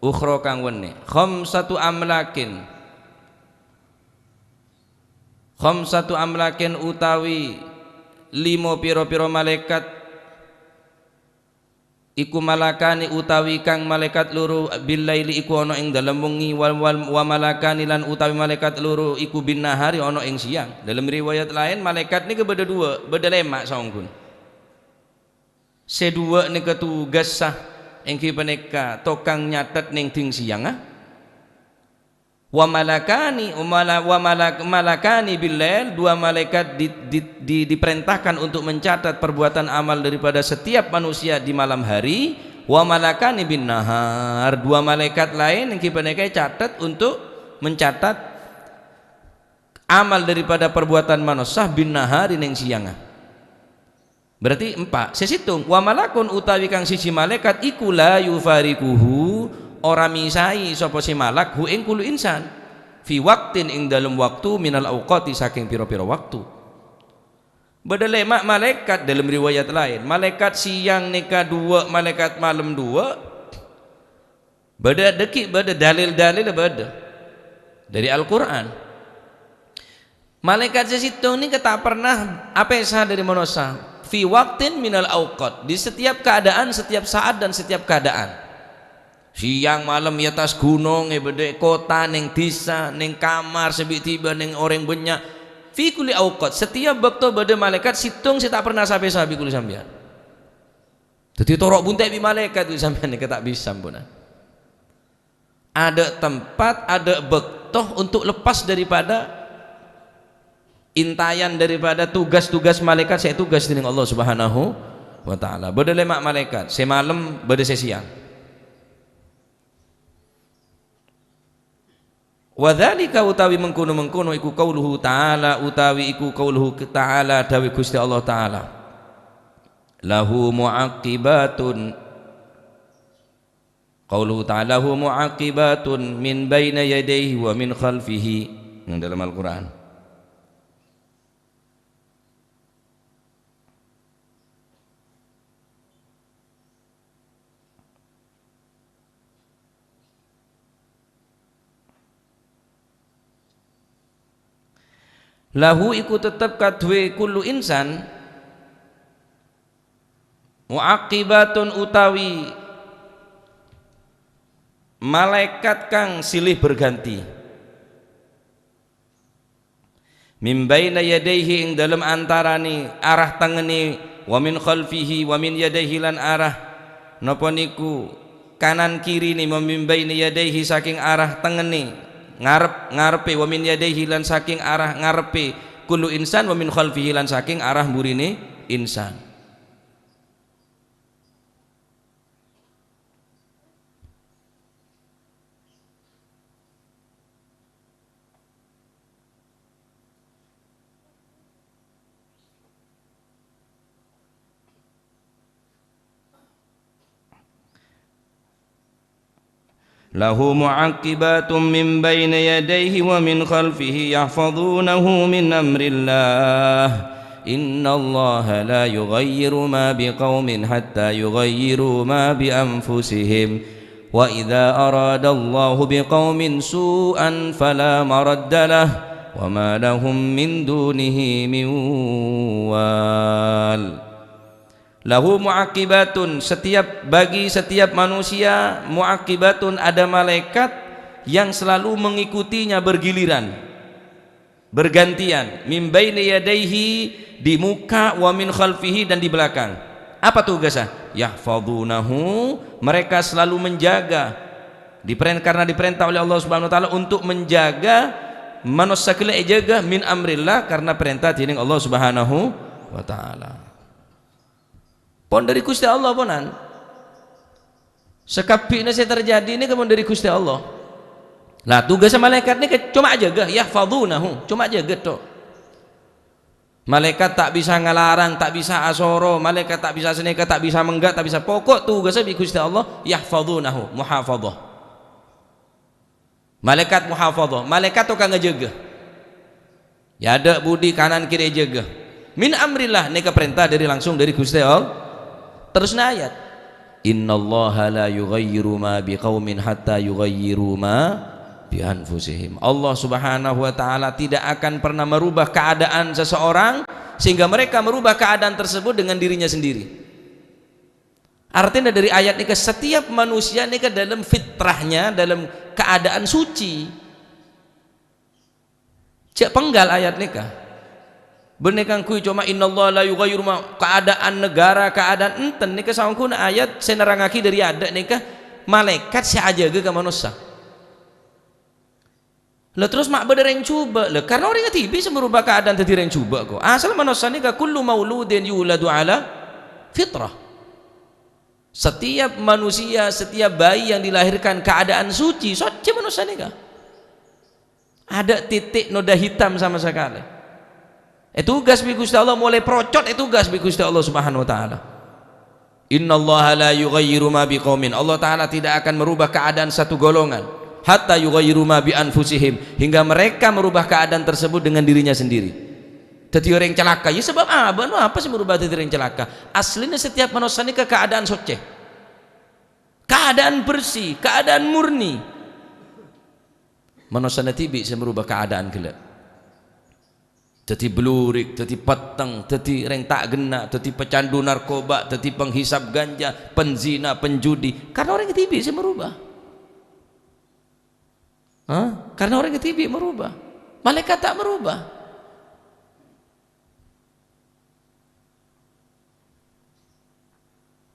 Ukhra kang wenne. Khamsatu amlakin. Khamsatu amlakin utawi limo pira-pira malaèkat Iku malakani utawi kang malaèkat loro bil laili iku ana ing dalem wengi, wal, wal, wa malakani lan utawi malaèkat loro iku bin nahari ana ing siyang. Dalem riwayat laèn, malaèkat nèka bâdâ duwâ', bâdâ lèma' saongghuna. Sè duwâ' nèka tugassa èngghi panèka tokang nyathet nèng dhing siyangnga. Wa malakani, wa mala-, wa malak-, malakani bil lail, dua malaikat di, di, di, diperintahkan untuk mencatat perbuatan amal daripada setiap manusia di malam hari. Wa malakani bin nahar, dua malaikat laèn èngghi panèka catet untuk mencatat amal daripada perbuatan manossa bin nahari nèng siyangnga. Berarti empa'. Sè sèttong, wa malakun utawi kang siji malaèkat iku la yufariquhu, ora misaè sapa sè malak hu ing kullu insan, fi waqtin ing dalem waktu minal auqati sakèng pira-pira waktu. Bâdâ lèma' malaèkat dalem riwayat laèn. Malaèkat siyang nèka duwâ', malaèkat malem duwâ'. Bâdâ dhâggi', bâdâ dalil-dalil, bâdâ dâri Al-Qur'an. Malaèkat sè sèttong nèka ta' pernah apèsa dâri manossa. Fi waqtin minal awqat, di setiap keadaan, setiap saat, dan setiap keadaan. Siyang malem è attas ghunong, è bâdâ è kottha, nèng dhisa, nèng kamar sè bi' dhiba', nèng orèng bânnya'. Fi kulli awqat, setiap bâkto bâdâ malaèkat sèttong sè ta' pernah sapè-sapè kulli sampèyan. Dhâddhi toro' bunte' bi' malaèkat, sampèyan nèka ta' bisa, ampon. Ada tempat, ada bâkto untuk lepas daripada Intayan daripada tugas-tugas malaèkat sè ètugas dening Allah Subhanahu wa Ta'ala. Bâdâ lèma' malaèkat, sè malem, bâdâ sè sèyang. Wa dzalika, utawi mengkono-mengkono iku qauluhu ta'ala, utawi iku qauluhu ta'ala, dhâbuna Ghustè Allah Ta'ala. Lahu mu'aqqibatun, qauluhu ta'ala, "Lahu mu'aqqibatun min baina yadayhi wa min khalfihi." Neng dâlem Al-Qur'an. Lahu iku tetep kaduwâ kullu insan, mu'aqqibatun utawi malaèkat kang silih berganti. Min baina yadayhi, ing dâlem antarane arah tengngenne, wa min khalfihi, wa min yadayhi, lan arah napa niku kanan kirine, wa min baina yadayhi, saking arah tengngenne, ngarep, ngarepe, wa min yadayhi, lan saking arah ngarepe, kullu insan, wa min khalfihi, lan saking arah mburine insan. Lahu mu'aqqibatun min baini yadayhi wa min khalfihi yahfazunahu min amrillah. Innallaha la yughayyiru ma biqaumin hatta yughayyiru ma bi anfusihim. Wa idza aradallahu biqaumin su'an fala maradda lah, wa ma lahum min dunihi min wal. Lahu mu'aqibatun, setiap, bagi setiap manusia, mu'aqibatun, ada malaikat yang selalu mengikutinya bergiliran, bergantian, min baini yadaihi, di muka, wa min khalfihi, dan di belakang. Apa tugasnya? Yahfazunahu, mereka selalu menjaga. Diperen-, karena diperintah oleh Allah Subhanahu wa Ta'ala untuk menjaga, manossa ghellâ' èjâgâ, min amrillah, karena perintah dening Allah Subhanahu wa Ta'ala. Pon dhâri Ghustè Allah, ponan. Sakabbhina sè terjadi nèka pon dhâri Ghustè Allah. Lah, tugasnya malaikat nèka coma ajâgâ, yahfazunahu, coma ajâgâ, tok. Malaikat ta' bisa ngalarang, ta' bisa asoro, malaikat ta' bisa sanèka, ta' bisa mèngghâ, ta' bisa. Pokok tugasnya bi' Ghustè Allah, yahfazunahu, muhafazah. Malaikat muhafazah, malaikat tokang ajâgâ. Ya, adâ' budi kanan kiri ajâgâ. Min amrillah, nèka perintah dhâri, langsung dhâri Ghustè Allah. Terusna ayat, "Innallaha la yughayyiru ma biqaumin hatta yughayyiru ma bi anfusihim." Allah Subhanahu wa Ta'ala tidak akan pernah merubah keadaan seseorang sehingga mereka merubah keadaan tersebut dengan dirinya sendiri. Artinya, dari ayat nèka, setiap manusia nèka dalam fitrahnya, dalam keadaan suci. Jhâ' penggal ayat nèka. Bânnè kaangghuy coma, "Innallaha la yughayyiru ma," keadaan negara, keadaan enten, nèka saongghuna ayat sè nerrangngaghi dhâri adâ' nèka, malaikat sè ajâgâ ka manossa. Lah, terros ma' bâdâ rèng jhubâ'. Lah, karna orèngnga dhibi' sè merubah keadaan dhâddhi rèng jhubâ', kok. Asal manossa nèka kullu mauludin yuladu ala fitrah. Setiap manusia, setiap bayi yang dilahirkan keadaan suci, socè manossa nèka. Adâ' titik noda hitam sama sekali. Ètugas bi' Ghustè Allah, molaè procot ètugas bi' Ghustè Allah Subhanahu wa Ta'ala. "Innallaha la yughayyiru ma biqaumin." Allah Ta'ala tidak akan merubah keadaan satu golongan. "Hatta yughayyiru ma bi anfusihim." Hingga mereka merubah keadaan tersebut dengan dirinya sendiri. Dhâddhi orèng calaka, ya sabâb abâ' no apa sè merubah dhâddhi orèng calaka? Aslinya setiap manossa nèka keadaan socè. Keadaan bersih, keadaan murni. Manossana dhibi' sè merubah keadaan ghellâ'. Dhâddhi blurik, dhâddhi petteng, dhâddhi rèng ta' ghenna', dhâddhi pecandu narkoba, dhâddhi penghisap ganja, penzina, penjudi. Karna orèng dhibi' sè merubah. Hah? Karna orèng dhibi' merubah. Malaikat ta' merubah.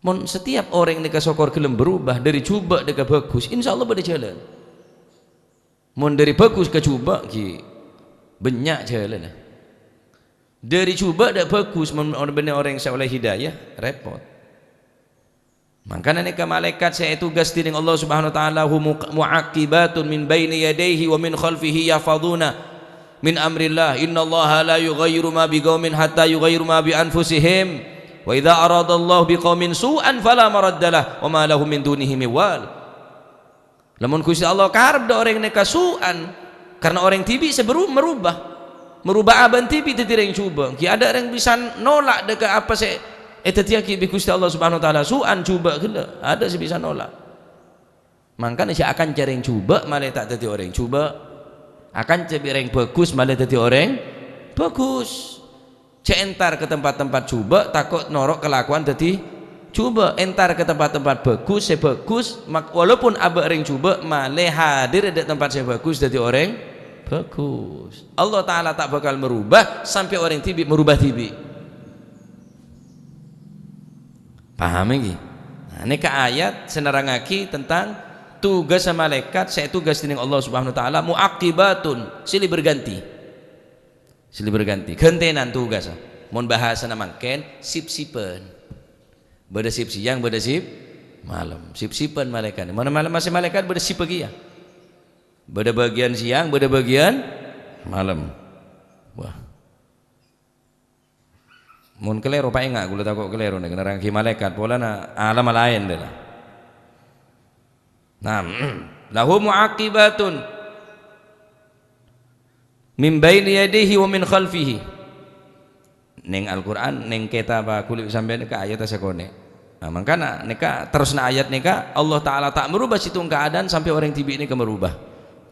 Mon setiap orèng nèka sokor ghellem berubah dhâri jhubâ' nèka bhâghus, insyaallah bâdâ jhâlân. Mon dhâri bhâghus ka jhubâ', ghi' bânnya' jhâlânna. Dhâri jhubâ' tadâ' bhâghus, mon, mon bânnè orèng sè ollè hidayah, rèpot. Mangkana nèka malaèkat sè ètugas dhinèng Allah Subhanahu wa Ta'ala, "Hum muq-, mu'aqqibatun min baini yadayhi wa min khalfihi yahfadhuna min amrillah. Innallaha la yughayyiru ma biqaumin hatta yughayyiru ma bi anfusihim. Wa idza aradallahu biqaumin su'an fala maraddalah, wa ma lahum min dunihi min wal." Lamon Ghustè Allah karep dâ' orèng nèka su'an, karna orèng dhibi' sè beru-, merubah. Merubah abâ' dhibi' dhâddhi rèng jhubâ'. Ghi' adâ' rèng bisa nolak dâ' ka apa sè èdhâddhiyâghi bi' Ghustè Allah Subhanahu wa Ta'ala. Su'an jhubâ' ghellâ', adâ' sè bisa nolak. Mangkana jhâ' akanca rèng jhubâ' malè ta' dhâddhi orèng jhubâ'. Akanca bi' rèng bhâghus malè dhâddhi orèng bhâghus. Jhâ' entar ka tempat-tempat jhubâ', tako' noro' kalakowan dhâddhi jhubâ'. Entar ka tempat-tempat bhâghus, sè bhâghus, mak-, walaupun abâ' rèng jhubâ', malè hadir è dâ' tempat sè bhâghus dhâddhi orèng bhâghus. Allah Ta'ala ta' bhâkal merubah sampè' orèng dhibi' merubah dhibi'. Paham ènggi? Nah, nèka ayat sè nerrangngaghi tentang tugas malaèkat sè ètugas dhinèng Allah Subhanahu wa Ta'ala, mu'aqqibatun, silih berganti. Silih berganti, ghântènan tugassa. Mon bhâsana mangkèn, sip-sipan. Bâdâ sip sèyang, bâdâ sip malem. Sip-sipan malaèkat. Mon malem masih malaèkat, bâdâ sip kèya. Bâdâ bâgiyân sèyang, bâdâ bâgiyân malem. Wah. Mon kalèro, paènga', kaulâ tako' kalèro nèka, nerrangngaghi malaèkat, polana alamma laèn, dhâ. Nah, lahu mu'aqqibatun min baini yadayhi wa min khalfihi. Neng Al-Qur'an, neng kètabbhâ kaulâ bi' sampèyan nèka ayatta sakonè'. Nah, mangkana nèka terrosna ayat nèka, Allah Ta'ala ta' merubah sèttong keadaan sampè' orèng dhibi' nèka merubah.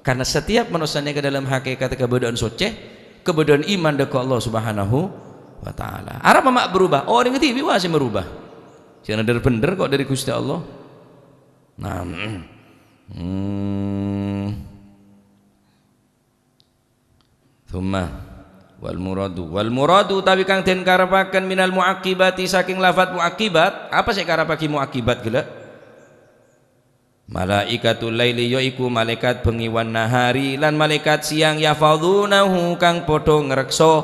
Karena setiap manossa nèka dalam hakikat kabâdâ'ân soccè, kabâdâ'ân iman dâ' ka Allah Subhanahu wa Ta'ala. Arapa ma' berubah? Orèng dhibi' wa sè merubah. Sè bhender-bhender kok dhâri Ghustè Allah. Nah, mm. Hmm. Tsumma wal muradu, wal muradu utawi kang den karepaken minal muaqqibati, saking lafat muaqqibat. Apa sè kareppagi muaqqibat ghellâ'? Malaikatul laili, yaiku malaikat bengi, wan nahari, lan malaikat siyang, yahfazunahu, kang padha ngrekso.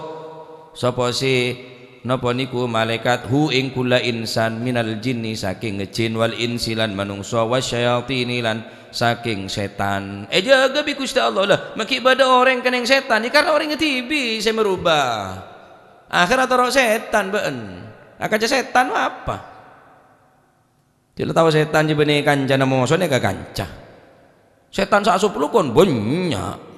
Sapa sè napa niku malaikat? Hu, ing kulla insan, minal jinni, saking jin, wal insi, lan manungsa, wasyayatini, lan saking setan. Èjâgâ bi' Ghustè Allah. Lah, ma' ghi' bâdâ orèng kennèng setan, ya karena orèng dhibi' sè merubah. Akhirnya atoro' setan bâ'en. Akanca setan apa? Jhâ' la tao setan jâ bânnè kancana, mosona ka kanca. Setan sè asoplogan bânnya'.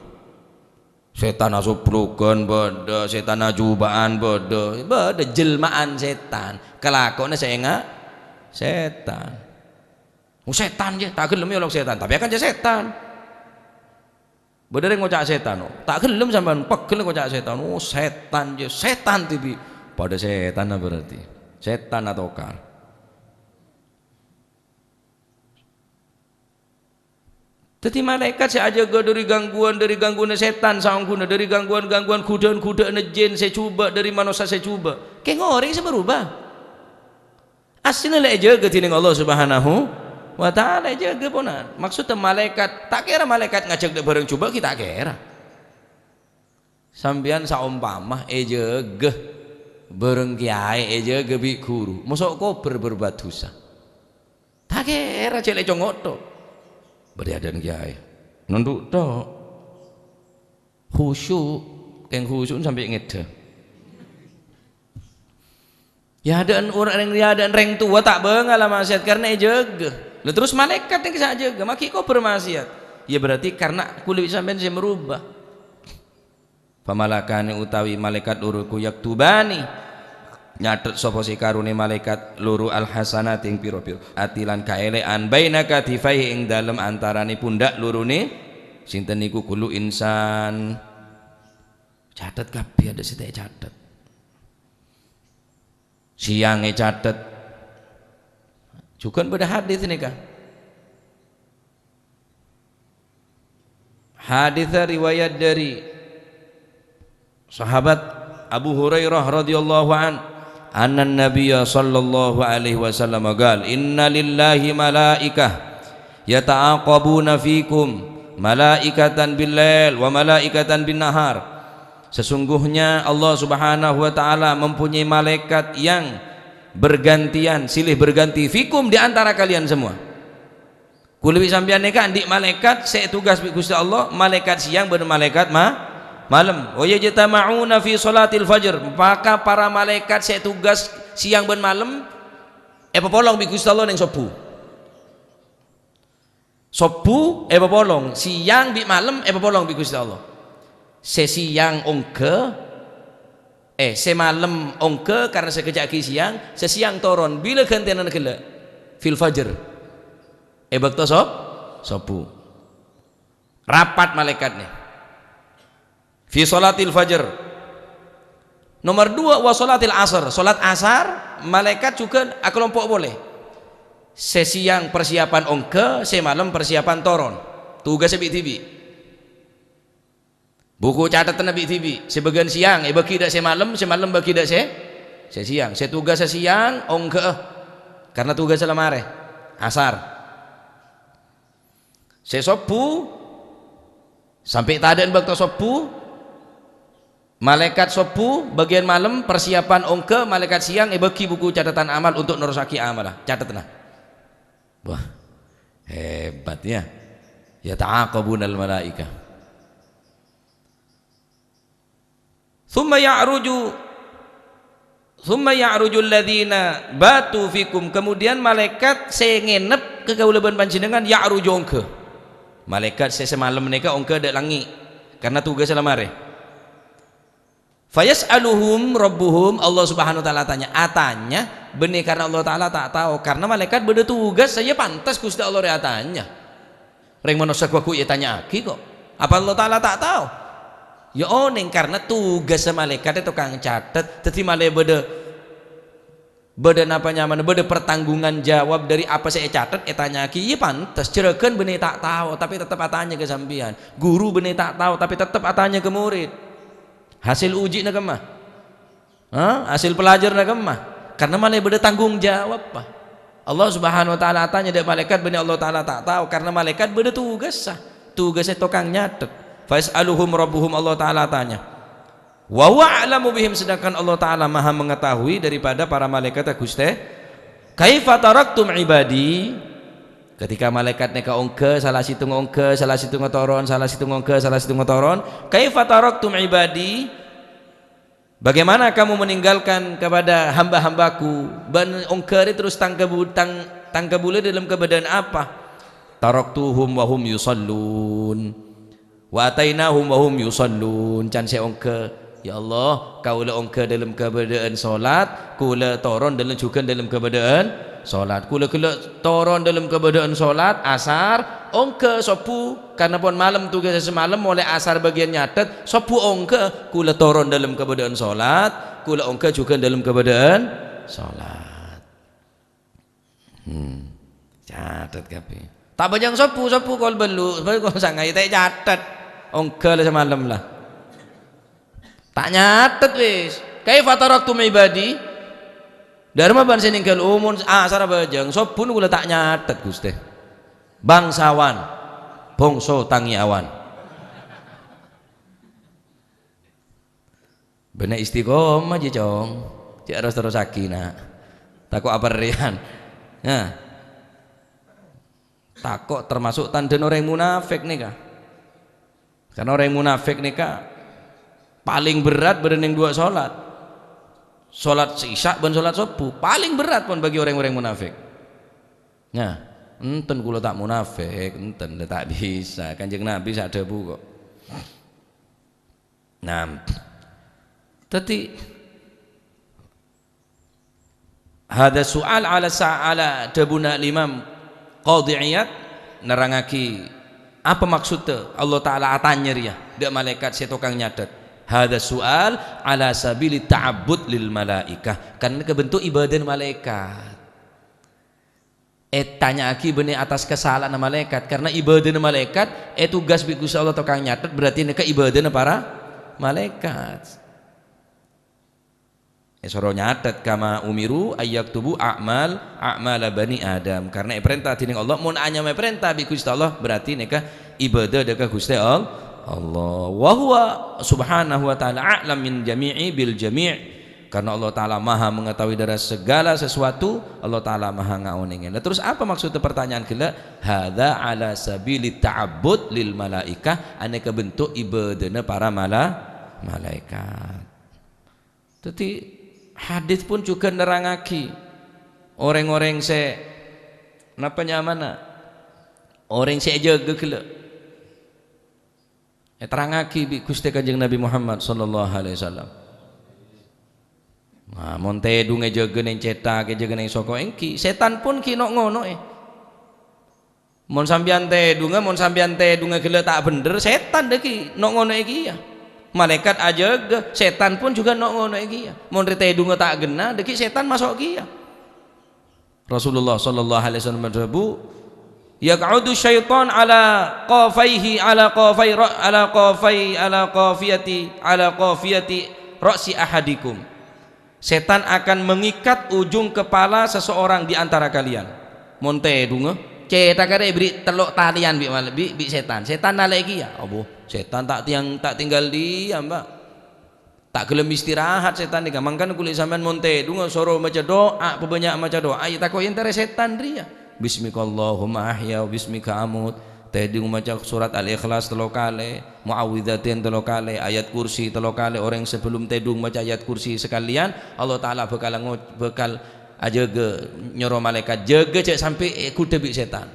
Setan asoplogan bâdâ, setan ajuba'an bâdâ, bâdâ jelma'an setan. Kalakowanna sè enga' setan. Oh, setan jâ, ta' ghellem èolok setan, tapè akanca setan. Bâdâ rèng ngoca' setan, oh, ta' ghellem sampèyan, pegghel ngoca' setan. Oh, setan jâ, setan dhibi'. Padâ setanna berarti. Setan atokar. Dhâddhi, malaèkat sè ajâgâ dhâri gangguan, dhâri gangguanna setan saongghuna, dhâri gangguan-gangguan, ghudhâ'ân-ghudhâ'ânna jin sè jhubâ', dhâri manossa sè jhubâ'. Kèng orèng sè merubah. Asllina la èjâgâ dhinèng Allah Subhanahu wa Ta'ala, èjâgâ ponan. Maksudda malaèkat, ta' kèra malaèkat ngajhâk dâ' bhârâng jhubâ' ghi' ta' kèra. Sampèyan saompama èjâgâ bhârâng kèyaè, èjâgâ bi' ghuru, moso' kobâr bârbât dhusa. Ta' kèra cè' lècong ngottho. Bâdâ adâ'ân kèyaè. Nondhu' tho'. Khusyuk, kèng khusyuk sampè' ngèdhâ. Ya, adâ'ân orèng, ya, adâ'ân rèng towa ta' bângal la ma'siyat karna èjâgâ. Lah, terros malaèkat nèka sè ajâgâ, ma' ghi' kobâr ma'siyat. Ya, berarti karna kaulâ bi' sampèyan sè merubah. Famalakani utawi malaèkat loro iku yaktubani, nyathet sapa sè èkarone malaèkat loro alhasanati ing pira-pira ati lan kaele'an baina katifaihi ing dalem antarane pundhak lorone sinten niku kullu insan. Catet kabeh, adâ' sè ta' ècatet. Siyang ècatet. Jugan bâdâ hadis nèka. Hadis riwayat dhâri Sahabat Abu Hurairah radhiyallahu an, annan Nabiyya sallallahu alaihi wasallam qal, "Inna lillahi malaikah yata'aqabuna fikum, malaikatan bil lail wa malaikatan bin nahar." Sesungguhnya Allah Subhanahu wa Ta'ala mempunyai malaikat yang bergantian, silih berganti, fikum, di antara kalian semua. Kaulâ bi' sampèyan nèka andi' malaikat sè ètugas bi' Ghustè Allah, malaikat sèyang bân malaikat ma-, malem. "Wa yajtama'una fi sholatil fajr." Maka para malaikat sè ètugas sèyang bân malem èpapolong bi' Ghustè Allah neng sobbhu. Sobbhu èpapolong, sèyang bi' malem èpapolong bi' Ghustè Allah. Sè sèyang ongghâ, eh, sè malem ongghâ karna sakejjhâ' aghi' sèyang, sè sèyang toron. Bilâ ghântèyanna ghellâ'? Fil fajr. È bâkto sob-, sobbhu. Rapat malaèkat nè. Fi sholatil fajr. Nomor dua, wa sholatil asar. Sholat asar, malaèkat jhughân akalompo' polè. Sè sèyang persiapan ongghâ, sè malem persiapan toron. Tugas bi'-dhibi'. Buku catetanna bi'-dhibi'. Sè bâgiyân sèyang èbâgi dâ' sè malem, sè malem bâgi dâ' sè, sè sèyang. Sè tugas sè sèyang ongghâ'â. Karna tugas sè la marè. Asar. Sè sobbhu, sampè' tadâ'na bâkto sobbhu, malaèkat sobbhu, bâgiyân malem, persiapan ongghâ, malaèkat sèyang èbâgi buku catetan amal untuk nerrossaghi amalla, catetanna. Wah, hebat ya. Yata'aqabunal malaika. Tsumma ya'ruju, tsumma ya'rujul ladzina batu fikum. Kemudian malaikat sè ngenep ka kaulâ bân panjhennengngan ya'ruju ongghâ. Malaikat sè samalem nèka ongghâ dâ' langngè', karna tugas la marè. Fayas'aluhum rabbuhum, Allah Subhanahu wa Ta'ala atanya, atanya, bânnè karna Allah Ta'ala ta' tao, karna malaikat bâdâ tugas, sè ya pantes Ghustè Allah rè atanya. Rèng manossa ghu-, ghu ètanya'aghi kok. Apa Allah Ta'ala ta' tao? Ya onèng, karna tugassa malaèkat è tokang catet. Dhâddhi malè bâdâ, bâdâ napa nyamana, bâdâ pertanggungan jawab dâri apa sè ècatet, ètanya'aghi. Iyâ pantes, jhurâghân bânnè ta' tao, tapè tettep atanya ka sampèyan. Ghuru bânnè ta' tao, tapè tettep atanya ka morèd. Hasil uji'na kemma? Ha? Hasil pelajaranna kemma? Karna malè bâdâ tanggung jawab, pa. Allah Subhanahu wa Ta'ala atanya dâ' malaèkat, bânnè Allah Ta'ala ta' tao, karna malaèkat bâdâ tugassa. Tugassa tokang nyatet. Fa yas'aluhum rabbuhum, Allah Ta'ala atanya. Wa huwa a'lamu bihim, sedangkan Allah Ta'ala maha mengetahui daripada para malaèkat, Ghustè. Kaifa taraktum ibadi? Ketika malaèkat nèka ongghâ, sala sèttonga ongghâ, sala sèttonga toron, sala sèttonga ongghâ, sala sèttonga toron. Kaifa taraktum ibadi? Bagaimana kamu meninggalkan kepada hamba-hambaku? Bân ongghâ rè terros tang kabu-, tang-, tang kabulâ dâlem kabâdâ'ân apa? Taraktuhum wa hum yusallun. Wa atainahum wa hum yusallun. Can sè ongghâ, "Ya Allah, kaulâ ongghâ dâlem kabâdâ'ân solat, kaulâ toron dâlem jhughân dâlem kabâdâ'ân solat. Kaulâ ghellâ' toron dâlem kabâdâ'ân solat asar, ongghâ sobbhu." Karna pon malem tugas samalem, molaè asar bâgiyân nyatet, sobbhu ongghâ, kaulâ toron dâlem kabâdâ'ân solat, kaulâ ongghâ jhughân dâlem kabâdâ'ân solat. Hmm. Catet kabbhi. Ta' bâjâng sobbhu, sobbhu kol bâllu', sobbhu kol sanga, ta' ècatet. Ongghâ la samalem la. Ta' nyatet wis. Kaifa taraktum ibadi? Dârma bân sè nèngghâl omor asar bâjâng, sobbhuna kaulâ ta' nyatet, Ghustè. Bangsawan, bhungsu tang è awan. Bâ'na istiqomah jiyâ, Cong. Jhâ' ros-terrossaghi, na'. Tako' aperrèyan. Nah. Tako' termasuk tandhâna orèng munafik nèka. Karna orèng munafik nèka palèng berat bâdâ nèng duwâ' solat. Solat Isya bân solat Sobbhu. Palèng berat pon bagi orèng-orèng munafik. Nah, enten kaulâ ta' munafik, enten, la ta' bisa. Kanjeng Nabi sè adhâbu kok. Nah, dhâddhi, hadza su'al ala sa-, ala dhâbuna Imam Qadhi Iyad nerrangngaghi apa maksudda Allah Ta'ala atanya rèya dâ' malaèkat sè tokang nyatet. Hadza su'al ala sabili ta'abbud lil malaikah. Kan kabentuk ibadana malaèkat. Ètanya'aghi bânnè attas kasala'anna malaèkat, karna ibadana malaèkat ètugas bi' Ghustè Allah tokang nyatet, berarti nèka ibadana para malaèkat. Èsoro nyatet, "Kama umiru ayyaktubu a'mal, a'mala bani Adam." Karna èparènta dhinèng Allah, mon anyama èparènta bi' Ghustè Allah, berarti nèka ibadah dâ' ka Ghustè All-, Allah. Wa huwa subhanahu wa ta'ala a'lam min jami'i bil jami'. Karena Allah Ta'ala maha mengetahui dari segala sesuatu, Allah Ta'ala maha ngaonenge. Lah, terus apa maksudnya pertanyaan ghellâ'? Hadza ala sabili ta'abbud lil malaikah, anèka bentuk ibadahna para mala-, malaikat. Dhâddhi, hadis pun juga nerrangaghi orèng-orèng sè, napa nyamana? Orèng sè èjâgâ ghellâ'. Èterrangaghi bi' Ghustè Kanjeng Nabi Muhammad sallallahu alaihi wasallam. Nah, mon tèdung èjâgâ neng cèthak, èjâgâ neng soko, èngghi, sètan pun ghi' no'-ngono'è. Mon sampèyan tèdungnga, mon sampèyan tèdungnga ghellâ' ta' bhendher, sètan dhâggi' no'-ngono'è kèya. Malaèkat ajâgâ, sètan pun juga no'-ngono'è kèya. Mon rè tèdungnga ta' ghenna, dhâggi' sètan maso' kèya. Rasulullah sallallahu alaihi wasallam adhâbu, "Yaq'udu syaitan ala qafaihi, ala qafai ra-, ala qafai, ala qafiyati, ala qafiyati ra'si ahadikum." Setan akan mengikat ujung kepala seseorang di antara kalian. Mon tèdungnga, cèthak arè èberri' tello' talèyan bi' mal-, bi', bi' setan. Setan nalè'è kèya. Abo, setan ta' tiyang, ta' tinggal diam, Pak. Ta' gelem istirahat setan nèka. Mangkana kulâ sampèyan mon tèdungnga soro maca do'a, pabânnya' maca do'a, ya tako' èntarè setan rèya. "Bismikallahumma ahya wa bismika amut." Tèdung maca surat Al-Ikhlas tello kalè, Mu'awwidzatain tello kalè, Ayat Kursi tello kalè. Orèng sabellum tèdung maca Ayat Kursi sakalèyan, Allah Ta'ala bhâkal ngo-, bhâkal ajâgâ, nyoro malaèkat, "Jâgâ jhâ' sampè' èghudhâ bi' setan."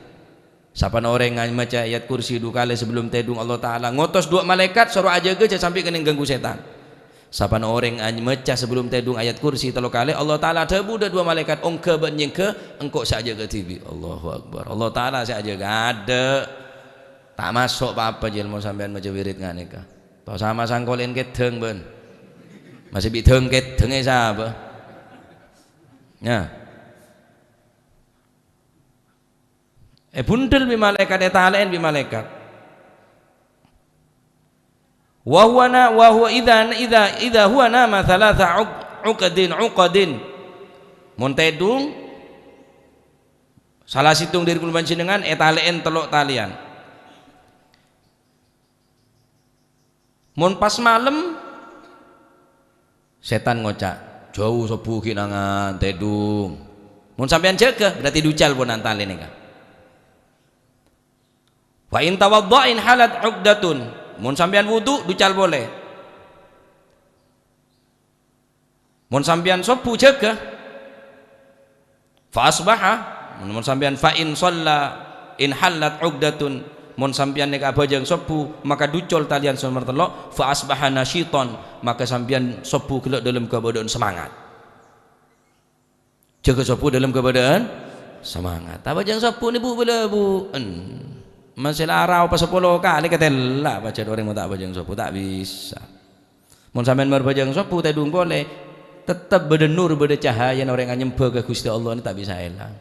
Sapana orèng maca Ayat Kursi du kalè sabellum tèdung, Allah Ta'ala ngotos duwâ' malaèkat soro ajâgâ jhâ' sampè' kennèng ganggu setan. Sapana orèng maca sabellum tèdung Ayat Kursi tello kalè, Allah Ta'ala adhâbu dâ' duwâ' malaèkat, "Ongghâ bân nyèngghâ, engko' sè ajâgâ dhibi'." Allahu Akbar. Allah Ta'ala sè ajâgâ. Adâ'. Ta' maso' pa-apa, Jil, mon sampèyan maca wirid nga' nèka. To sama sangkolèn kèdhâng, bân. Masih bi' dhâng kèdhângngè sapa? Nah. Èbundel bi' malaèkat, ètalè'è bi' malaèkat. Wa huwa na-, wa huwa idza, idza, idza huwa nama thalatha uq-, uqdin, uqdin. Mon tèdung, sala sèttong dhâri kulâ panjhennengngan ètalè'è tello' talèyan. Mon pas malem, setan ngoca', "Jhâu sobbhu ghi' nangan, tèdung." Mon sampèyan jâgâ, berarti ducal pon talè nèka. "Fa in tawadda'a inhalat uqdatun." Mon sampèyan wudu, ducal polè. Mon sampèyan sobbhu jâgâ, fa asbaha, mon, mon sampèyan fa in shalla inhallat uqdatun, mon sampèyan nèka abhâjâng sobbhu, maka ducol talèyan sè nomer tello', fa asbaha nasyitan, maka sampèyan sobbhu ghellâ' dâlem kabâdâ'ân semangat. Jâgâ sobbhu dâlem kabâdâ'ân semangat. Abhâjâng sobbhu nè bu-, bâlâ bu-, en. Masè la arao pa sapolo kalè katella' pajhât orèng mon ta' abhâjâng sobbhu, ta' bisa. Mon sampèyan marbhâjâng sobbhu tèdung polè, tettep bâdâ nur, bâdâ cahayana orèng anyembhâ ka Ghustè Allah nè ta' bisa èlang.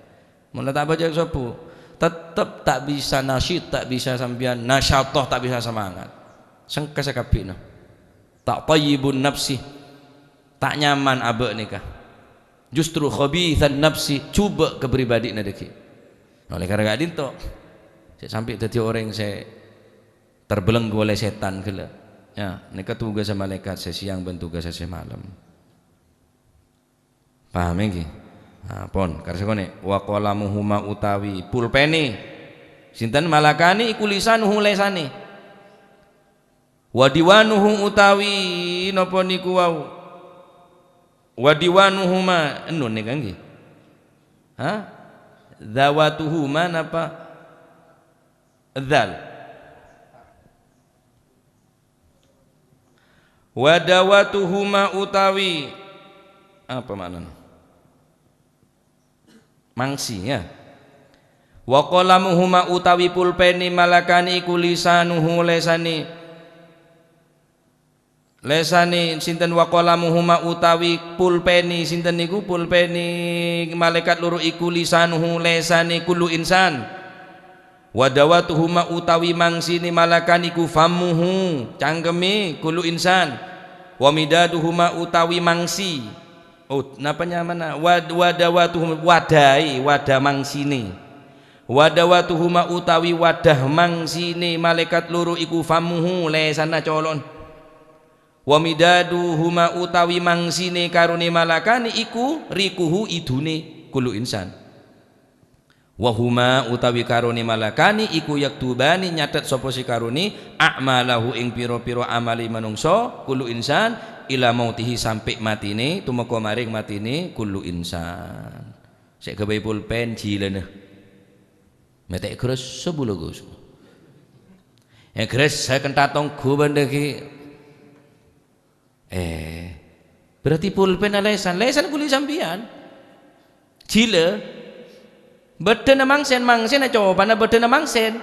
Mon la ta' abhâjâng sobbhu, tettep ta' bisa nasyid, ta' bisa sampèyan nasyatoh, ta' bisa semangat. Sengka sakabbhina. Ta' thayyibun nafsi, ta' nyaman abâ' nèka. Justru khabithan nafsi, jhubâ' kapribadina dhâggi'. Olè karana ka'dinto, sè sampè' dhâddhi orèng sè terbelenggu oleh setan ghellâ'. Ya, nèka tugassâ malaèkat sè sèyang bân tugassâ sè malem. Paham èngghi? Nah, pon, karsa konè, "Wa qalamuhuma utawi pulpènè." Sinten? "Malakani iku lisanuhu lèsanè. Wa diwanuhu utawi napa niku wau? Wa diwanuhuma," nun nèka èngghi? Ha? "Dzawatuhuma" napa? Dzal. "Wa dawatuhuma" utawi apa maknana? Mangsi, ya. "Wa qalamuhuma" utawi pulpènè "malakani" iku lisanuhu lèsanè. Lèsanè sinten? "Wa qalamuhuma" utawi pulpènè sinten niku? Pulpènè malaèkat loro iku lisanuhu lèsanè kullu insan. "Wa dawatuhuma" utawi mangsinè malaèkat niku "fammuhu", cangkemmè kullu insan. "Wa midaduhuma" utawi mangsi. Oh, napa nyamana? Wa-, wa dawatuhuma, wadahè, wadah mangsinè. Wadawatuhuma utawi wadhâ mangsine malaèkat loro iku fammuhu, lèsanna colo'na. Wa midaduhuma utawi mangsine karone malakane iku riquhu idune kullu insan. Wa huma utawi karone malakane iku yaktubani nyatet sapa se karone a'malahu ing pira-pira amale manungsa kullu insan ila mautihi sampe matine tumeka maring matine kullu insan. Sè ghâbây pulpen jilâna. Mètè' gressa bulâ ghusuk. Eh, gressa kenta tonggu bândhâ ghi. Eh, berarti pulpen lèsan. Lèsan kulâ sampèyan. Jilâ. Bâddhâna mangsen, mangsen cobâna bâddhâna mangsen.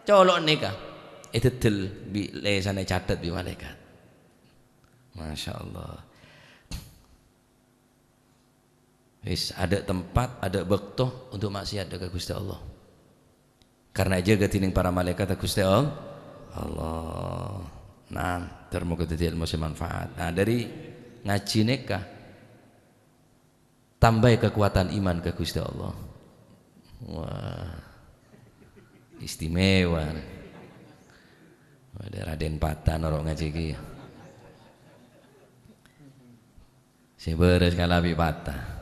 Colo' nèka. Èdeddel bi' lèsan ècatet bi' malaikat. Masya Allah. Wis, ada tempat, ada bâkto untuk maksiat ka Gusti Allah. Karena èjâgâ dening para malaikat Gusti All-, Allah. Nah, ter moga dhâddhi ilmu sè manfaat. Nah, dari ngaji nèka tambahi kekuatan iman ka Gusti Allah. Wah, istimewa. Ada Raden Patah noro' ngaji ki. Sè bârâs kalabi patah.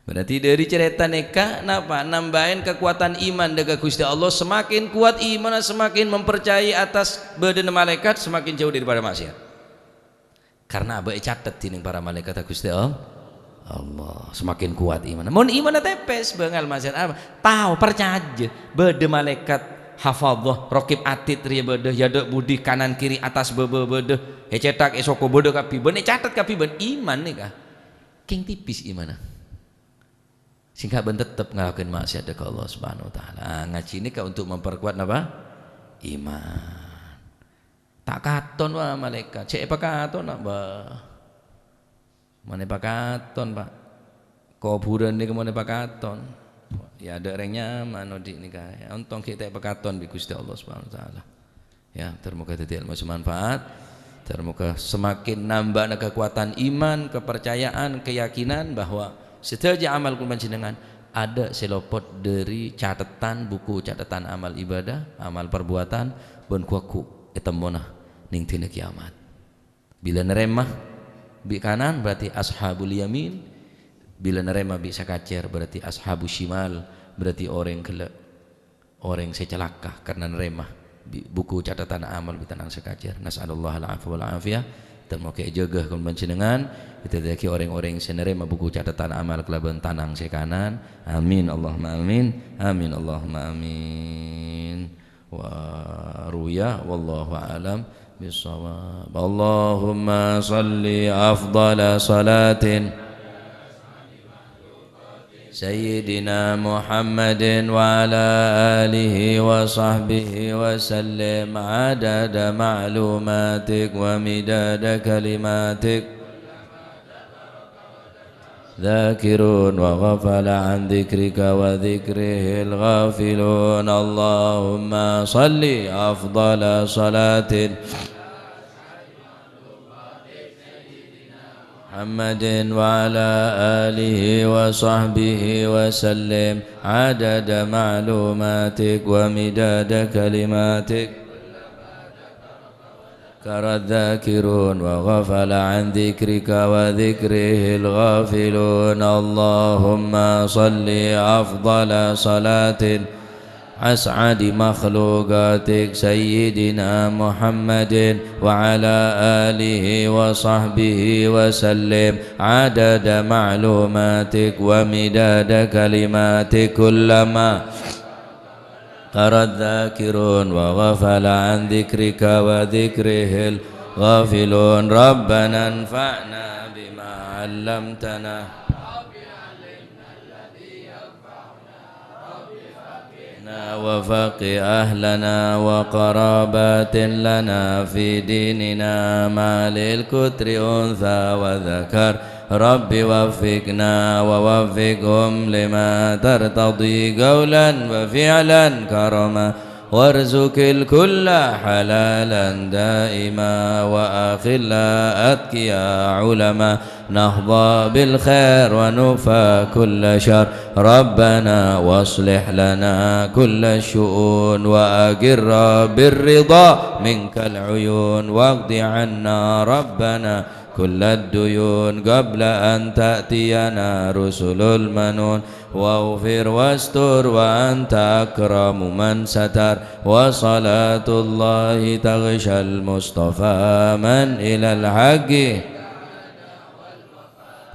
Berarti dhâri carèta nèka napa? Nambahin kekuatan iman dâ' ka Gusti Allah. Semakin kuat imanna, semakin mempercayai atas bâdâna malaikat, semakin jauh daripada maksiat. Karena abâ' ècatet dening para malaikat Gusti All-, Allah. Semakin kuat imanna. Mon imanna tèpès, bângal maksiat apa? Tao, parcajâ. Bâdâ malaikat hafadhah, rokib atid rèya bâdâ, è adâ' budi, kanan kiri, atas bâbâ bâdâ, è cèthak, è soko bâdâ kabbhi, bân ècatet kabbhi bân iman nèka. Kèng tipis imanna. Sehingga bân tettep ngalakoin maksiat ka Allah Subhanahu wa Ta'ala. Ah, ngaji nèka untuk memperkuat napa? Iman. Ta' katon, wa, malaikat. Cè' èpakaton, wa. Mon èpakaton, Pak. Kobhurân nèka mon èpakaton. Ya, adâ' rèng nyaman odi' nèka. Ya, ontong ghi' ta' èpakaton bi' Gusti Allah Subhanahu wa Ta'ala. Ya, ter moga dhâddhi ilmu sè manfaat. Ter moga semakin nambâna kekuatan iman, kepercayaan, keyakinan bahwa sadhâjâ amal kaulâ panjhennengan adâ' sè lopot dhâri catetan buku catetan amal ibadah, amal perbuatan, bân ghu-lagghu' è temmona neng dina kiamat. Bilâ narèma bi' kanan, berarti ashabul yamin. Bilâ narèma bi' sakacèr, berarti ashabus shimal, berarti orèng ghellâ', orèng sè calaka karena narèma bi-, buku catetan amal bi' tanang sakacèr. Nas'alullahal afwa wal afiyah. Ter moga èjâgâ kaulâ panjhennengan, èdhâddhiyâghi orèng-orèng sè narèma buku catetan amal kalabân tanang sè kanan. Amin, Allahumma amin. Amin, Allahumma amin. Wa ruya, wallahu a'lam bissawab. Allahumma salli afdala salatin Sayyidina Muhammadin wa ala alihi wa sahbihi wa sallim adada ma'lumatik wa midada kalimatik. ذاكرون وغفل عن ذكرك وذكره الغافلون. اللهم صل أفضل صلاة محمد وعلى آله وصحبه وسلم عدد معلوماتك ومداد كلماتك. ذكر الذاكرون وغفل عن ذكرك وذكره الغافلون. اللهم صل أفضل صلاة أسعد مخلوقاتك سيدنا محمد وعلى آله وصحبه وسلم عدد معلوماتك ومداد كلماتك كلما ذكر الذاكرون وغفل عن ذكرك وذكره الغافلون. ربنا انفعنا بما علمتنا وفقه أهلنا وقرابات لنا في ديننا مع الكتر أنثى وذكر. رب وفقنا ووفقهم لما ترتضي قولا وفعلا كرما، وارزق الكل حلالا دائما، وأخلاء أتقياء علما، نحظى بالخير ونكفى كل شر. ربنا واصلح لنا كل الشؤون وأقر بالرضا منك العيون واقض عنا ربنا كل الديون قبل أن تأتينا رسل المنون. واغفر واستر وأنت أكرم من ستر. وصلاة الله تغشى المصطفى من إلى الحق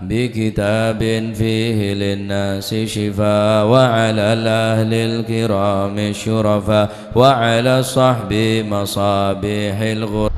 بكتاب فيه للناس شفاء، وعلى الأهل الكرام الشرفاء، وعلى الصحب مصابيح الغر.